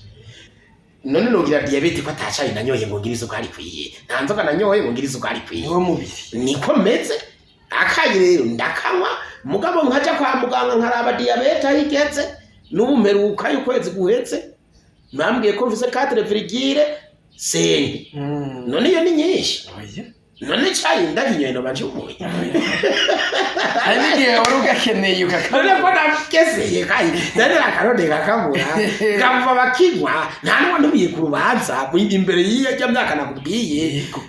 None nogira diyabete ko atacayi nanyoye ngo ngire isukari ikwiye, nta nzoga nanyoye ngo ngire isukari ikwiye? Niwo mubiri. Niko meze. Akayi rero ndakanywa, mugabo nkaja kwa muganga nkaraba diyabete aho igeze. N'ubu mperuka y'ukwezi guheze bambwiye ko mfise 4,5. None iyo ni nyinshi? Oya. None cayi ndakinyoye noba ncumuye? Hari n'igihe wari ugakeneye None ukakabura. ko nageseye kayi none akarone kakabura kamuva bakinywa, nta n'uwantumiye ku rubanza imbere y'iyo myaka nakubwiye. Yego.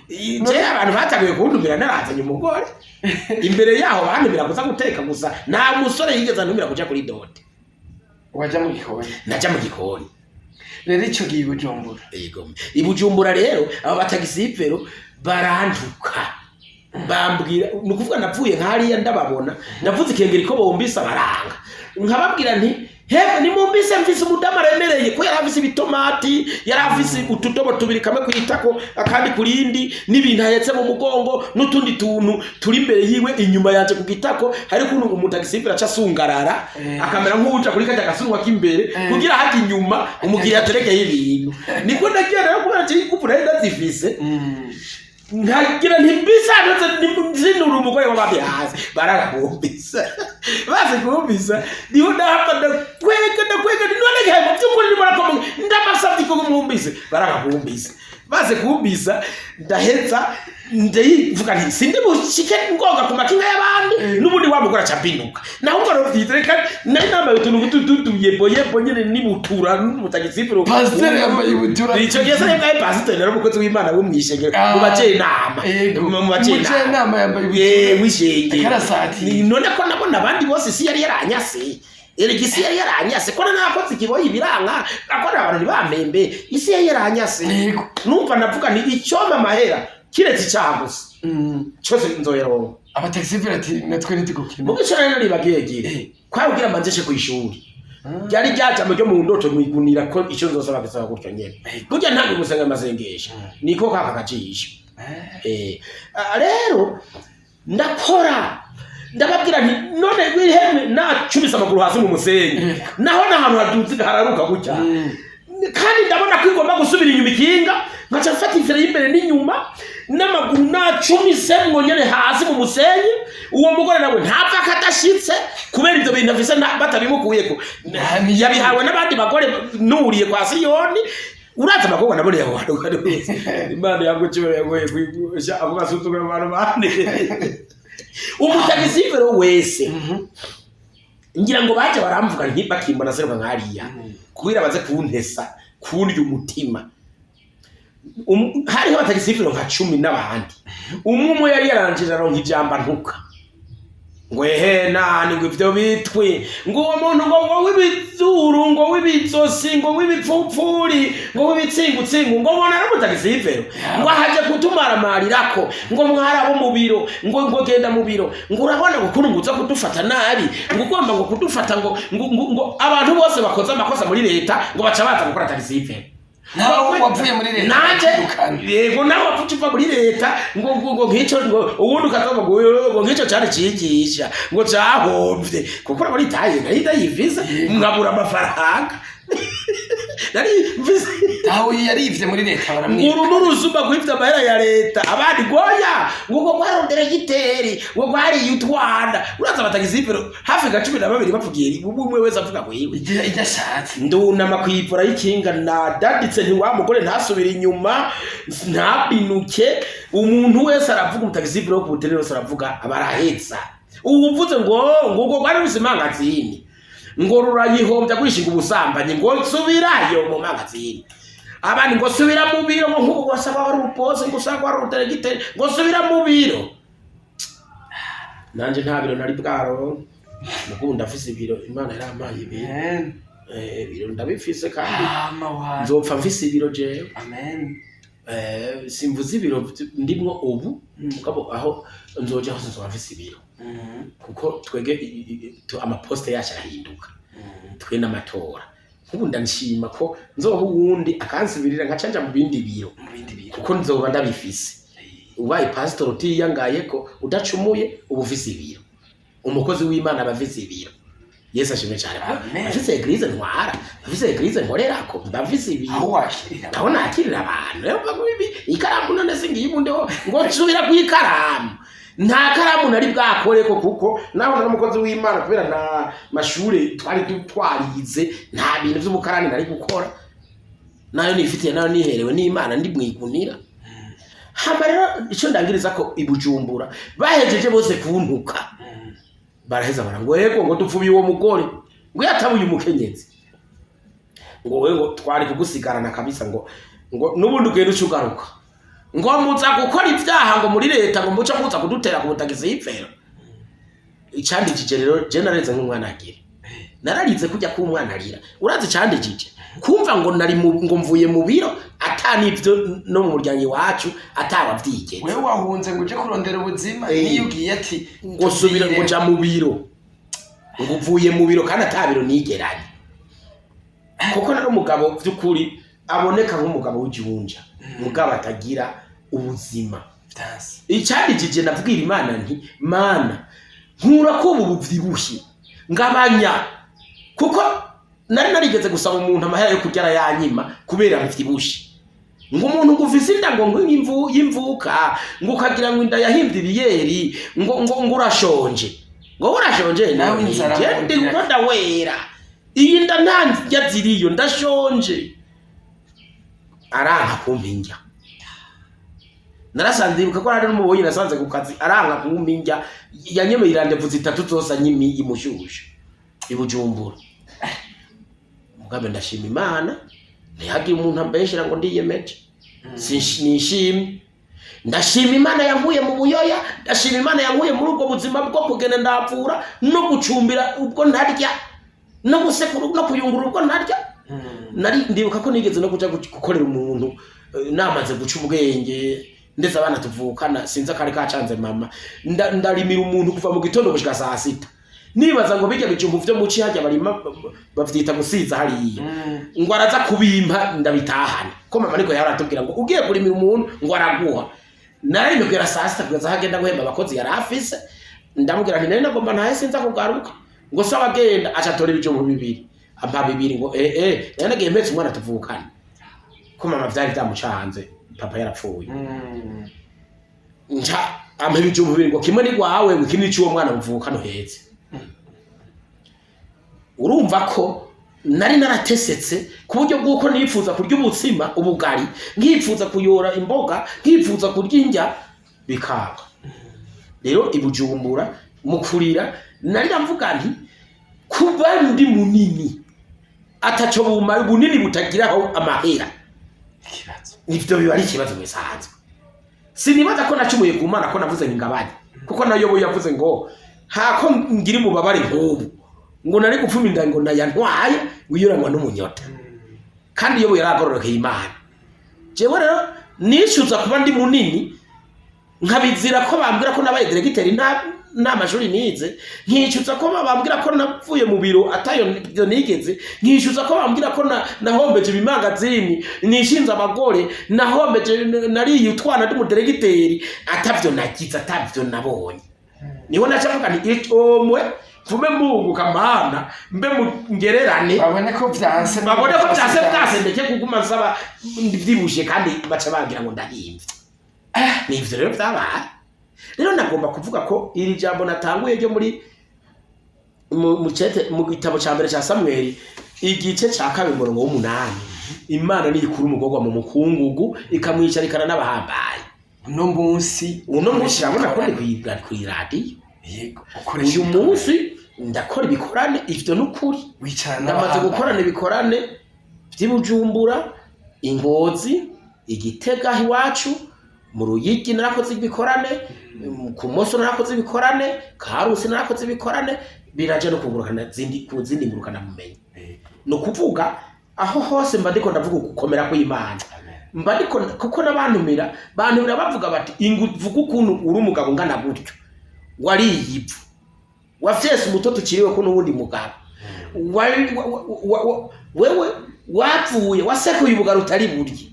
Je abantu batanguye kuntumira narazanye umugore. Imbere yaho bantumira kuza guteka gusa, nta musore yigeze antumira kuja kuri dot. Waja mu gikoni. Naja mu gikoni. Rero ico gihe i Bujumbura? Yego. I Bujumbura rero aba batagisivero barantuka, bambwira, ni ukuvuga napfuye nk'hariya ndababona, navuze ikengeri ko bombisa baranga, nkababwira nti: "Hewe nimumbise, mfise umudamu aremereye." Ko yari afise ibitomati, yari afise utudobo tubiri, kamwe kwitako akandi kurindi, n'ibintu ahetse mu mugongo n'utundi tuntu turi imbere yiwe, inyuma yanje ku gitako. Hari ukuntu umutagisivero aca asungarara, akamera nk'uwuja kuri karya gasunwa k'imbere, kugira hajya inyuma umukiriya aterekeye ibintu. Niko nagiye rero, kubera ikuvu nari ndazifise, nkagira nti mbisa zinura umugore w'abandi hasi. Bararabumbisa, bazi kumbisa, niho ndahava ndakwega, ndakwega, none gahe mu by'ukuri ndimo rakoma, ndabasabye ko mwumvise. Bararabumbisa, baze kumbisa, ndaheza ndayivuga nti sindi bushike ngonga ku makinga y'abandi, n'ubundi wa mugore aca mbinuka. Naho ubwo rero vyiza, reka nari nambaye utuntu tututu yebo yebo nyene n'ibutura n'umutagisifiro. Pasiteri yambaye ibutura. Ico gihe se bwaye pasiteri, rero umukozi w'Imana wo mw'ishengero, mu bajenama. Yego. Mu bajenama. Umujenama yambaye ibutura. Ye w'ishengero. Akarasati. None ko nabona abandi bose isi yari yaranyase, erega isi yari yaranyase, ko nakoze ikiboyi biranga, akora abantu ntibamembe, isi yari yaranyase. Numva navuga nti icyompa amahera kiretse icyaha gusa, cyose nzoyaronka. Abataxi-vélo ati natwe ntitugukina. Mugo ico rero nibagegere kwari kugira manzeshe kw'ishuri, ryari ryajambo ryo mu ndoto mwigunira ko ico nzosaba gisaba gutyo nyene, burya ntabwo gusenga amasengesho niko kaka kajisho. Rero ndakora, ndababwira nti none wihemwe nacubise amaguru hasi mu musenyi, naho n'ahantu haduze hararuka gutya, kandi ndabona ko igomba gusubira inyuma ikinga, nkaca mfata inzira y'imbere n'inyuma n'amaguru nacumisemwo nyene hasi mu musenyi. Uwo mugore nawe ntapfa akadashitse kubera ivyo bintu afise batabimukuyeko, yabihawe n'abandi bagore nuriye kwa Siyoni. Uraza abakobwa naboneye aho hantu kandi wese Imana yagucibera yaguye kwigusha ako gasuzugura abantu bane. Umutagisivero wese ngira ngo baje baramvuga nti bakimbona seruka nkariya kugira baze kuntesa, kundya umutima. Hariho abatagisivero nka 10 n'abandi, umwe umwe yari yarangije aronka ijambo ntuka ngo ehe nani, ngo ivyo bitwi, ngo uwo muntu, ngo w'ibizuru, ngo w'ibizosi, ngo w'ibipfupfuri, ngo w'ibitsingutsingu, ngo mbona ari umutagisivero, ngo ahaje kutumaramarirako, ngo mwarabo mu biro, ngo genda mu biro, ngo urabona ngo ukuntu ngo uza kudufata nabi, ngo ugomba ngo kudufata, ngo abantu bose bakoze amakosa muri leta ngo baca baza gukora tagisivero. Nawe wavuye muri leta nanje bakirukana. Yego, nawe wavuye uva muri leta, ngo nk'ico, ngo ubundi ukazoba ngo nk'ico cari cigisha ngo cahomvye, kuko urabona itaye nari ndayivise nkabura amafaranga nari mvise. Aho yarivye muri leta baramwiba. Uru n'uruzuma gwivye amahera ya leta, abandi goya ngo rwarondera giteri, ngo rwariye utwana. Uraza abatagisivero hafi nka 12 bavugiye umwe umwe wese avuga ngo yiwe Igihe ijya ashatse. Ndunama kwivura y'ikinga nadaditse nti wa mugore ntasubire inyuma, ntabinuke. Umuntu wese aravuga, umutagisivero wo ku butere wese aravuga, abaraheza ubu uvuze ngo ubwo rwari rufise imangazini, ngo rurayihombya kwishinga ubusambanyi, ngo nsubirayo mu mangazini. Abandi ngo subira mu biro, ngo nk'ubu wasaba wari ubose, ngo usanga wari uderegiteri, ngo subira mu biro. Nanje nta biro nari bwaro, mukubu ndafise ibiro, Imana yarampaye ibiro. Amen. Ibiro ndabifise kandi Ama wa nzopfa mfise ibiro jewe. Amen. Simvuze ibiro ndimwo ubu, mugabo aho nzoja hose nzoba mfise ibiro, kuko twege amaposte yacu arahinduka, twe n'amatora. Nk'ubu ndashima ko nzoha uwundi akansubirira nkaca nja mu bindi biro, Mu bindi biro, kuko nzoba ndabifise. Ubaye pastor utiyangaye ko udacumuye, uba ufise ibiro. Umukozi w'Imana aba afise ibiro. Yesu ashimwe cyane. Amen. Afise église ntwara, afise église nkorerako, mba mfise ibiro. Aho wakirira. Aho nakirira abantu. Rero mva ibi ikaramu none singiye ibundeho ngo nsubira ku ikaramu. Nta karamu nari bwakoreko, kuko naho nari umukozi w'Imana, kubera nta mashure twari twarize, nta bintu vy'ubukarani nari gukora, nayo nifitiye, nayo niherewe n'Imana ndi mwigunira. Hama rero ico ndangiriza ko i Bujumbura bahejeje bose kuntuka, baraheza bara ngo yego, ngo dupfubiye uwo mugore, ngo yatabuye umukenyezi, ngo we ngo twari kugusigarana kabisa, ngo n'ubundi ugenda uca ugaruka, ngo muza gukora ibyaha ngo muri leta, ngo muca muza kudutera ku butagisi y'ipfero. Icandikije rero, je nareze nk'umwana agira, nararize kujya k'umwana arira. Urazi icandikije? Kumva ngo nari ngo mvuye mu biro, ata n'ivyo no mu muryango iwacu atawavyigeze. Wewe wahunze ngo uje kurondera ubuzima, niyo ugiye ati ngo subira, ngo ja mu biro, ngo uvuye mu biro kandi ata biro nigeranye, kuko nari umugabo by'ukuri aboneka nk'umugabo w'igihunja, mugabo atagira ubuzima. Vyanse. Icandikije, ndabwira Imana nti: "Mana, nkura ko ubu buvyibushye, ngabanya," kuko nari narigeze gusaba umuntu amahera yo kurya arayanyima kubera mvyibushe. Ngo umuntu ngo ufise inda ngo y'imvuka, ngo ukagira ngo inda yahimbye ibiyeri, ngo urashonje, ngo urashonje. Nawe inzara Je ngo ndi ugira. ngo ndawera, iyi nda nta ndya ziriyo, ndashonje. Aranka kumpa indya. Narasanze, ibuka ko hari n'umubonye nasanze ku kazi, aranka kumpa indya. Yanyemeye irandevu zitatu zose anyimi imushushu i Bujumbura. Mugabe ndashima Imana, ntihagire umuntu ambeshera ngo ndiyemeje. Nishimye, ndashima Imana yankuye mu buyoya, ndashima Imana yankuye muri ubwo buzima bwo kugenda ndapfura no gucumbira ubwo ntarya, no gusekura no kuyungurura ubwo ntarya. Nari ndibuka ko nigeze no kuja gukorera umuntu, namaze guca ubwenge, ndetse abana tuvukana sinzi akari kacanze mama. Ndarimira umuntu kuva mu gitondo gushika saa sita, nibaza ngo bijya bijumbu vyo muci hajya barima bavyita gusiza hariya, ngo araza kubimpa ndabitahane, ko mama niko yahora atubwira ngo ugiye kurimira umuntu ngo araguha. Nararime kugera saa sita, kugeza aho agenda guhemba abakozi yari afise. Ndamubwira nti: "Nari nagomba ntahe, sinza kugaruka." Ngo sawa, agenda aca atora ibijumbu bibiri, ampa bibiri. Ngo nari nagiye mpetse umwana tuvukana, ko mama vyari vyamucanze, papa yarapfuye. Nca ampa ibijumbu bibiri, ngo kimwe ni gwawe, ngo ikindi ni c'uwo mwana muvukana uhetse. Urumva ko Nari naratesetse ku buryo bw'uko nifuza kurya umutsima, ubugari, nkifuza kuyora imboga, nkifuza kurya indya bikanga. Rero i Bujumbura mu kurira nari mvuga nti kuba ndi munini ataco bumara, bunini butagiraho amahera, Ikibazo. Nivyo biba ari ikibazo bisanzwe. Sinibaza ko nacumuye ku Mana ko navuze ngo ingabane, kuko nayo bo yavuze ngo hako ngira umubabare nk'ubu, ngo nari gupfuma inda, ngo nayantwaye wiyoranwa n'umunyota. Kandi iyo yaragororokeye Imana. Jewe rero nishyuza kuba ndi munini, nkabizira ko bambwira ko nabaye diregiteri nta mashuri nize, nkicuza ko bambwira ko navuye mu biro atayo byo nigeze, nkicuza ko bambwira ko nahombeje ibimangazini, nishinze abagore, nahombeje, nariye utwana ndi umudiregiteri, atavyo nagize, atavyo nabonye. Niho naca mvuga nti icomwe mvume munguka Mana, mbe ngererane. Babone ko vyanse. Babone ko vyase, ndeke kuguma nsaba vyibushe, kandi baca bagira ngo ndahimvye. Nivyo rero vyabaye. Rero nagomba kuvuga ko iri jambo natanguye ryo muri mu gitabo ca mbere ca Samweli, igice ca 2, umurongo w'8, Imana niyikura umugorwa mu mukungugu ikamwicarikana n'abahambaye. Uno munsi Uno munsi urabona ko ndi kw'iradiyo. Yego, ukoresha Uyu munsi ndakora ibikorane, ivyo n'ukuri. Wicarana Ndamaze n'abahambaye. gukorana ibikorane vy'i Bujumbura, i Ngozi, i Gitega iwacu, mu Ruyigi narakoze ibikorane, ku Moso narakoze ibikorane, Karusi narakoze ibikorane, biraje no kungurukana zindi ku zindi ngurukana bumenyi. Ni ukuvuga aho hose mba ndiko ndavuga ugukomera kw'Imana. Amen. Mba ndiko kuko n'abantumira bantumira bavuga bati ingu vuga ukuntu uri umugabo ungana gutyo, wariye ivu, wafyese umutoto uciriwe ko n'uwundi mugabo, wewe wapfuye wasekuye ubugari utari burye,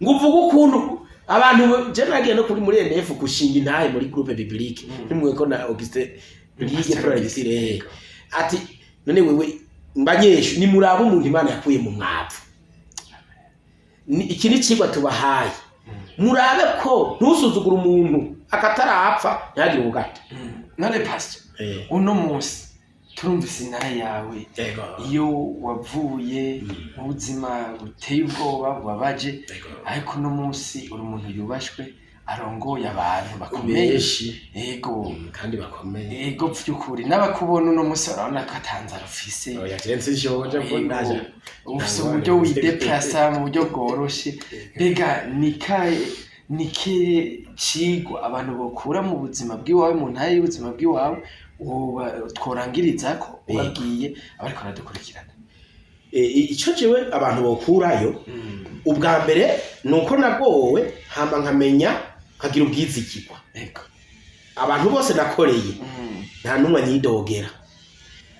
ngo uvuge ukuntu abantu. Je nagiye no kuri muri NF gushinga intahe muri groupe biblique, nimwe ko na Augustin Ligue pour la Lecture ati none wewe mbanyeshu nimuraba umuntu Imana yakuye mu mwavu. Iki ni cigwa tubahaye, murabe ko ntusuzugure umuntu akatarapfa ntihagire ubugata. None pastor, uno munsi turumvise intare yawe, iyo wavuye mu buzima buteye ubwoba, bubabaje, ariko uno munsi uri umuntu yubashwe, arongoye abantu bakomeye. Benshi. Yego. Kandi bakomeye. Yego, vy'ukuri n'abakubona uno munsi barabona ko atanzara ufise. Oya, je nsinshonje ko ndaje. Ufise uburyo wideplasa mu buryo bworoshe. Mbega ni kihe cigwa abantu bokura mu buzima bw'iwawe, mu ntare y'ubuzima bw'iwawe, woba tworangirizako ubabwiye abariko baradukurikirana? Ico jewe abantu bokurayo ubwa mbere ni uko nagowe, hama nkamenya nkagira ubwizigirwa. Abantu bose nakoreye, nta n'umwe anyidogera.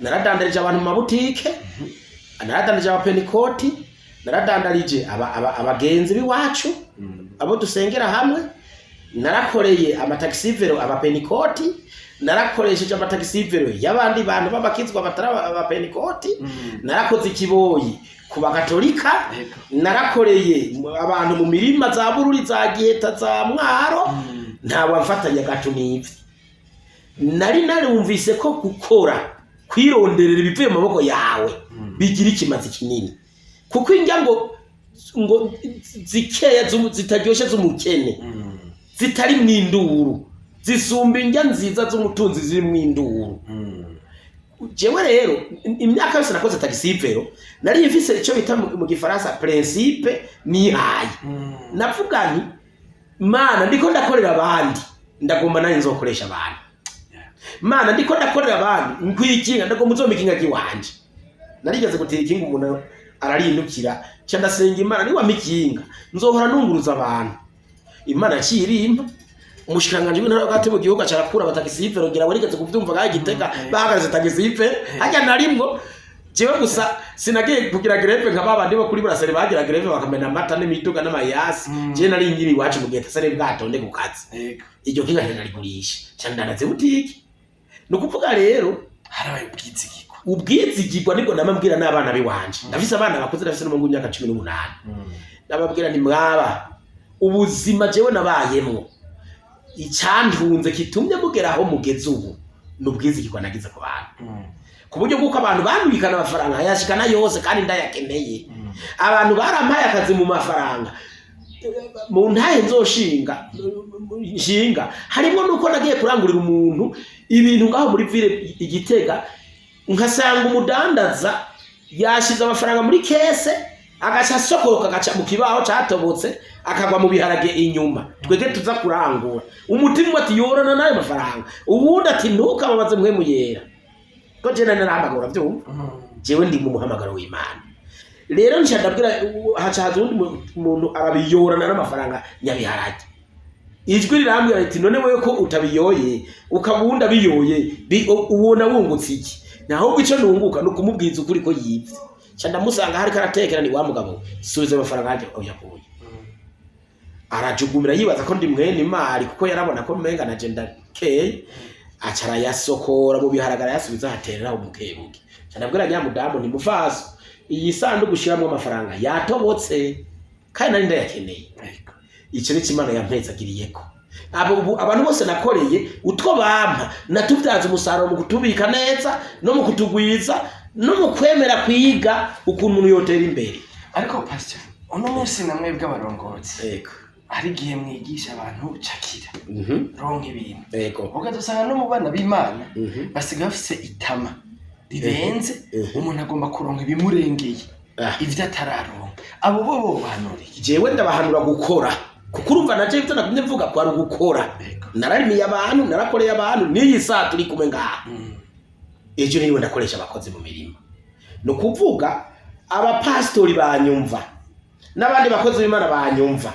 Naradandarije abantu mu mabutike, naradandarije abapenikoti, naradandarije abagenzi b'iwacu, abo dusengera hamwe, narakoreye amataxi-vélo abapenikoti, narakoresheje amataxi-vélo y'abandi bantu b'abakizwa batari abapenikoti, narakoze ikiboyi ku bakatolika, narakoreye abantu mu mirima za Bururi, za Giheta, za Mwaro. Ntawe amfatanya gato n'ivyo. Nari narumvise ko gukora, kwironderera ibivuye mu maboko yawe bigira ikimazi kinini, kuko indya ngo zikeya zitaryoshe z'umukene, zitari mw'induru, zisumba indya nziza z'umutunzi ziri mw'induru. Jewe rero imyaka yose nakoze taxi-vélo, nari mfise ico bita mu gifaransa principe nihaye. Navuga nti Mana, ndiko ndakorera abandi, ndagomba nanjye nzokoresha abantu. Mana, ndiko ndakorera abandi nkwikinga, ndagomba uzompa ikinga ry'iwanje. Narigeze gutira ikinga umuntu ararindukira, ca ndasenga Imana niwampa ikinga nzohora nunguruza abantu. Imana yaciye irimpa. Umushikiranganji w'intara hagati mu gihugu acarakura abataxi-vélo, ngira warigeze kuvyumva ngaho i Gitega bahagaritse taxi-vélo harya. Narimwo jewe gusa, sinagiye kugira grève nka babandi bo kuri buraseri bagira grève bakamena amata n'imiduga n'amayasi. Jewe nari nkiri iwacu mu gihe tasari bwatonde ku kazi. Iryo kinga ntarigurisha, ca ndanaze butike. Ni ukuvuga rero Harabaye ubwizigirwa. Ubwizigirwa nibwo namabwira n'abana biwanje. Ndafise abana bakuze, ndafise n'umuhungu w'imyaka 18. Ndababwira nti mwaba ubuzima jewe nabayemwo, icyantunze kitumye mugera aho mugeze ubu. Ni ubwizigirwa nagize ku bantu, ku buryo bw'uko abantu bandungikana amafaranga nkayashikana yose kandi ndayakeneye. Abantu barampaye akazi mu mafaranga mu ntahe nzoshinga nshinga, harimo nuko nagiye kurangurira umuntu ibintu ngaho muri ville Igitega, nkasanga umudandaza yashize amafaranga muri caisse, agaca asokoroka, agaca mu kibaho catobotse, akagwa mu biharage inyuma. Twebwe tuza kurangura, umutima umwe ati yorana n'ayo mafaranga, uwundi ati ntukababaze Mpwemu Yera, ko je nari narahamagara, uravyumva? Jewe ndi mu muhamagaro w'Imana. Rero nca ndabwira, haca haza uwundi muntu arabiyorana n'amafaranga nyabiharage. Ijwi rirambwira riti: "None wewe ko utabiyoye, ukaba uwundi abiyoye, ubona wungutse iki?" Ahubwo ico nunguka ni ukumubwiza ukuri ko yivye. Nca ndamusanga hariko aratekera: "Ni wa mugabo, subiza amafaranga yanje uyakuye." Arajugumira, yibaza ko ndi mwene imari, kuko yarabona ko mmenga na je ndakeye. Aca arayasokora mu biharage, arayasubiza, ahaterera umukebuke. Nca ndabwira nyamudamu nti: "Mufaso, iyi sanduku ushiramwo amafaranga yatobotse, kandi nari ndayakeneye." Ico ni Imana yampezagiriyeko. Abo ubu abantu bose nakoreye, utwo bampa natubyaza umusaruro mu kutubika neza no mu kutugwiza no mu kwemera kwiga ukuntu umuntu yotera imbere. Ariko pastor, uno munsi namwe bw'abarongozi, hari igihe mwigisha abantu cakira, ronka ibintu, ukazosanga no mu bana b'Imana basigaye bafise itama rirenze. Umuntu agomba kuronka ibimurengeye, ivyo atararonka. Abo bo bobahanura iki? Jewe ndabahanura gukora, kuko urumva naje ivyo nagumye mvuga ko ari ugukora. Nararimiye abantu, narakoreye abantu, n'iyi saa turi kumwe ngaha, ejo niwe ndakoresha abakozi mu mirima. Ni ukuvuga abapasitori banyumva n'abandi bakozi b'Imana banyumva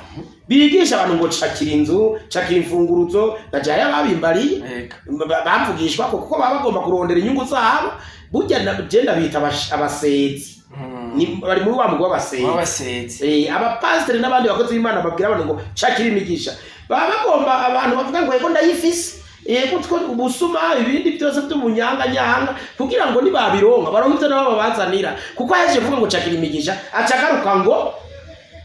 bigisha abantu ngo cakira inzu, cakira imfunguruzo, najaye ababimbariye, bamvugishwa ko kuko baba bagomba kurondera inyungu zabo. Burya je ndabita abasezi. Bari muri wa mugwi w'abasezi. W'abasezi. Abapasiteri n'abandi bakozi b'Imana babwira abantu ngo cakira imigisha, baba bagomba abantu bavuga ngo yego ndayifise, yego utwo ubusuma, ibindi byose by'ubunyanganyanga, kugira ngo nibabironka baronke ivyo nabo babazanira. Kuko ahejeje kuvuga ngo cakira imigisha, aca agaruka ngo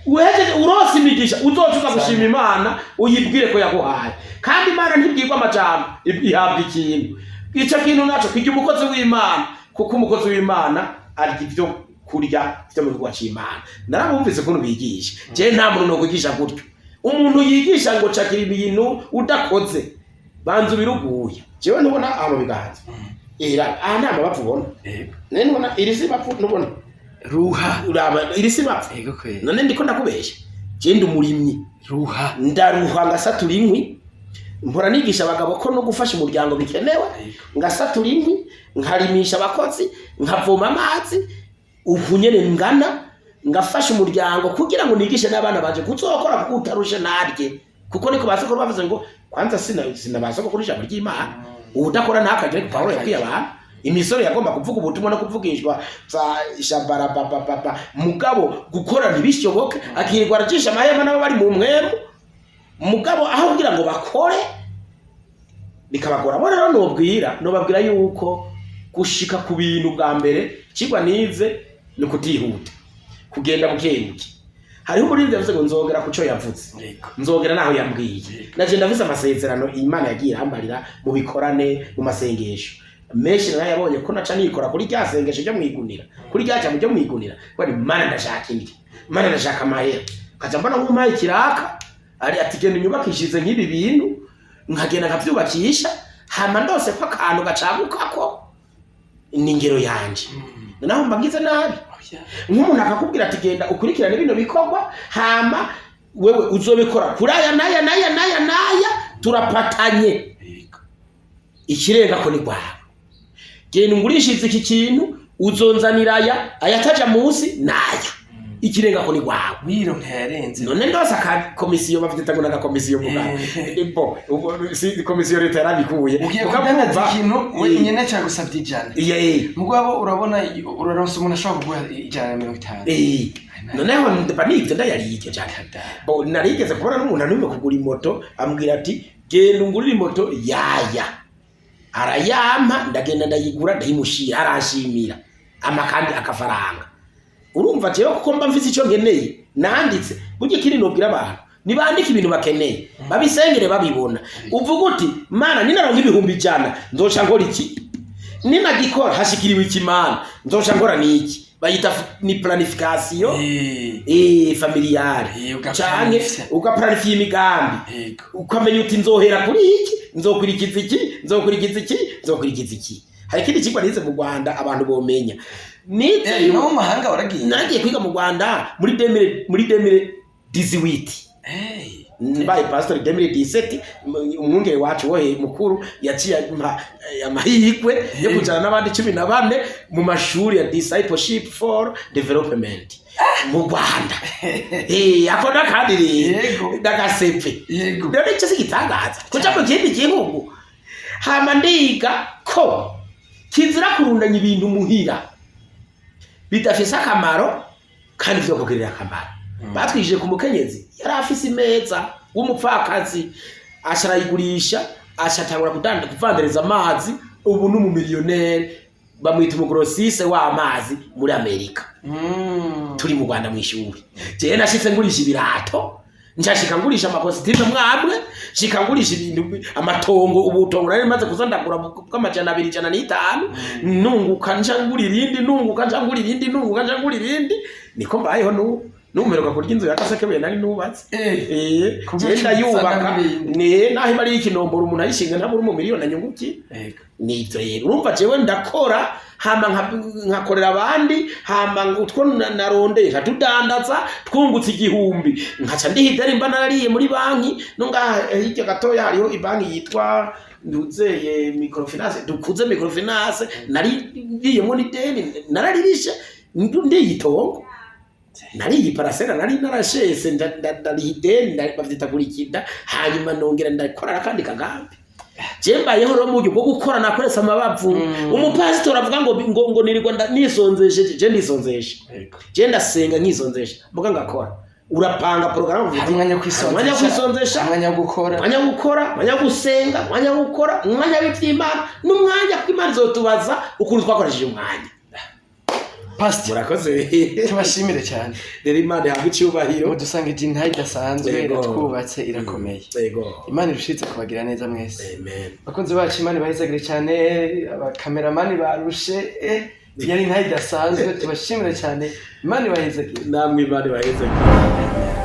uhejeje uronse imigisha uzoca uza gushima Imana, uyibwire ko yaguhaye. Kandi Imana ntibwirwa amajambo, ihabwa ikintu. Ico kintu naco kirya umukozi w'Imana, kuko umukozi w'Imana arya ivyo kurya vyo mu gikorwa c'Imana. Narabumvise ukuntu bigisha. Jewe nta muntu nokwigisha gutyo. Umuntu yigisha ngo cakira ibintu udakoze, banza ubiruguye. Jewe ntubona aha mu biganza ira aha nta mabavu ubona? None ntubona iri si bapfu? Ntubona? Ruha. Uraba, iri si bapfu? Yego kweli. None ndiko ndakubesha? Je ndi umurimyi. Ruha. Ndaruha ngasatura inkwi. Mpora nigisha abagabo ko no gufasha umuryango bikenewe. Ngasatura inkwi, nkarimisha abakozi, nkavoma amazi, ubu nyene ngana ngafasha umuryango kugira ngo nigishe n'abana banje kuzokora, kuko utarushe narye, kuko niko basokuru bavuze ngo kwanza sina basokuru ijambo ry'Imana, uwudakora ntakagire. Pawulo yabwiye abantu imisoro yagomba kuvuga ubutumwa no kuvugishwa za shabarabababa, mugabo gukora ntibishoboke, akirirwa aracisha amahema nabo bari mu mwemu, mugabo aho kugira ngo bakore bikabagora. Bo rero nobabwira yuko gushika ku bintu bwa mbere kigwa nize ni ukutihuta, kugenda buke buke. Hariho umuririmbyi yavuze ngo nzogera ku cyo yavuze, nzogera naho yambwiye. Naje ndavuze amasezerano Imana yagiye irambarira mu bikorane, mu masengesho menshi narayabonye, ko naca nikora kuri rya sengesho ryo mwigunira, kuri rya jambo ryo mwigunira, ko ari Mana ndashaka indya, Mana ndashaka amahera, kaja mbona nk'umpaye ikiraka ari ati genda unyubakishirize nk'ibi bintu, nkagenda nkavyubakisha, hama ndose ko akantu gacagukako ni ingero yanje. Naho mba ngize nabi? Oya. Nk'umuntu akakubwira ati genda ukurikirane bino bikorwa, hama wewe uzobikora kuri aya n'aya n'aya n'aya n'aya, turapatanye, ikirenga ko ni rwawe. Genda ungurishirize iki kintu, uzonzanira aya ayataja munsi n'aya, ikirenga ko ni rwawe. Wironka yarenze. None ndose akakomisiyo, bavyita ngo n'agakomisiyo muga bo ubwo si komisiyo, leta yarabikuye. Ugiye Mugabo kudandaza urumva, ikintu wenyine cyagusabye 100, mugabo urabona uraronsa umuntu ashobora kuguha 150. Noneho mba nivyo ndayariye cyane. Kada. Bo narigeze kubona n'umuntu anumwe kugura imoto, ambwira ati genda ungurire imoto yaya, arayampa, ndagenda ndayigura, ndayimushira, aranshimira, ama kandi akafaranga. Urumva jewe kuko mba mfise ico nkeneye nanditse. Burya ikindi nobwira abantu Nibandike ibintu bakeneye, babisengere babibona. Uvuga uti Mana, ninaronka 100,000 nzoca nkora iki, ninagikora hashikiriwe iki, Mana nzoca nkora niki. Bayita ni planification familiale, canke ugaplanifya. Ugaplanifya imigambi, ukamenya uti nzohera kuri iki, nzokurikiza iki, nzokurikiza iki, nzokurikiza iki. Hari ikindi kigwa nize mu Rwanda abantu bomenya nize. No mu mahanga waragiye? Nagiye kwiga mu Rwanda muri 2018. Mbaye pastor 2017, umwungere wacu wohe mukuru yaciye ampa amahirwe yo kujana n'abandi 14 mu mashuri ya discipleship for development mu Rwanda. Ako nakandi rero n'agasepe. Rero icyo si igitangaza kuja mu kindi gihugu, hama ndiga ko kizira kurundanya ibintu muhira bidafise akamaro kandi vyo kugirira akamaro. Batwishije ku mukenyezi yari afise imeza w'umupfakazi, aca arayigurisha, aca atangura kuvandereza amazi. Ubu ni umumiliyoneri, bamwita umugrossiste w'amazi muri Amerika. Turi mu Rwanda mw'ishuri, jewe nashitse ngurisha ibirato, nshashika ngurisha amakositime mwamwe, shika ngurisha ibintu, amatongo. Ubu tongo nari maze kuza ndagura bw'amajana 2, 105, nunguka nca ngura irindi, nunguka nca ngura irindi, nunguka nca ngura irindi. Niko mbayeho n'ubu. Numeruka kurya inzu ya kasekebuye nari nubatse. Kubwo jewe ndayubaka. n'ibindi. Ne naho iba ari ikinomboro, umuntu ayishinga ntabura umumiliyoni anyunguki. Nivyo rero, urumva jewe ndakora, hama nkakorera abandi, hama utwo narondeye nkatudandaza, twungutse 1000 nkaca ndiha ideni mba narariye muri banki. No ngaha hirya gatoya hariho ibanki yitwa nduzeye microfinance, dukuze microfinance, nari ngiyemwo n'ideni nararirishe ndiye itongo, nariye parasera nari narashese, ndariha ideni, bavyita kurikida, hanyuma nongera ndakora n'akandi kagambi. Je mbayeho rero mu buryo bwo gukora nakoresa amabavu. Umupasitori avuga ngo nirirwa nisonzeshe, je ndisonzeshe. Je ndasenga nkisonzesha, mbuga ngakora. Urapanga porogaramu. Hari umwanya wo Hari umwanya wo kwisonzesha, umwanya wo gukora, umwanya wo gukora, umwanya wo gusenga, umwanya wo gukora, umwanya w'ivy'Imana n'umwanya kuko Imana izotubaza ukuntu twakoresheje umwanya. Pastor, Murakoze. tubashimire cyane. Rero Imana ihabwe icyubahiro. Mudusanga intahe idasanzwe, iratwubatse, irakomeye. Imana irushitse kubagira neza mwese. Amen. Bakunzi bacu, Imana ibahezagire cyane. Abakameramani barushe, yari intahe idasanzwe. Tubashimire cyane, Imana ibahezagire. Namwe Imana ibahezagire.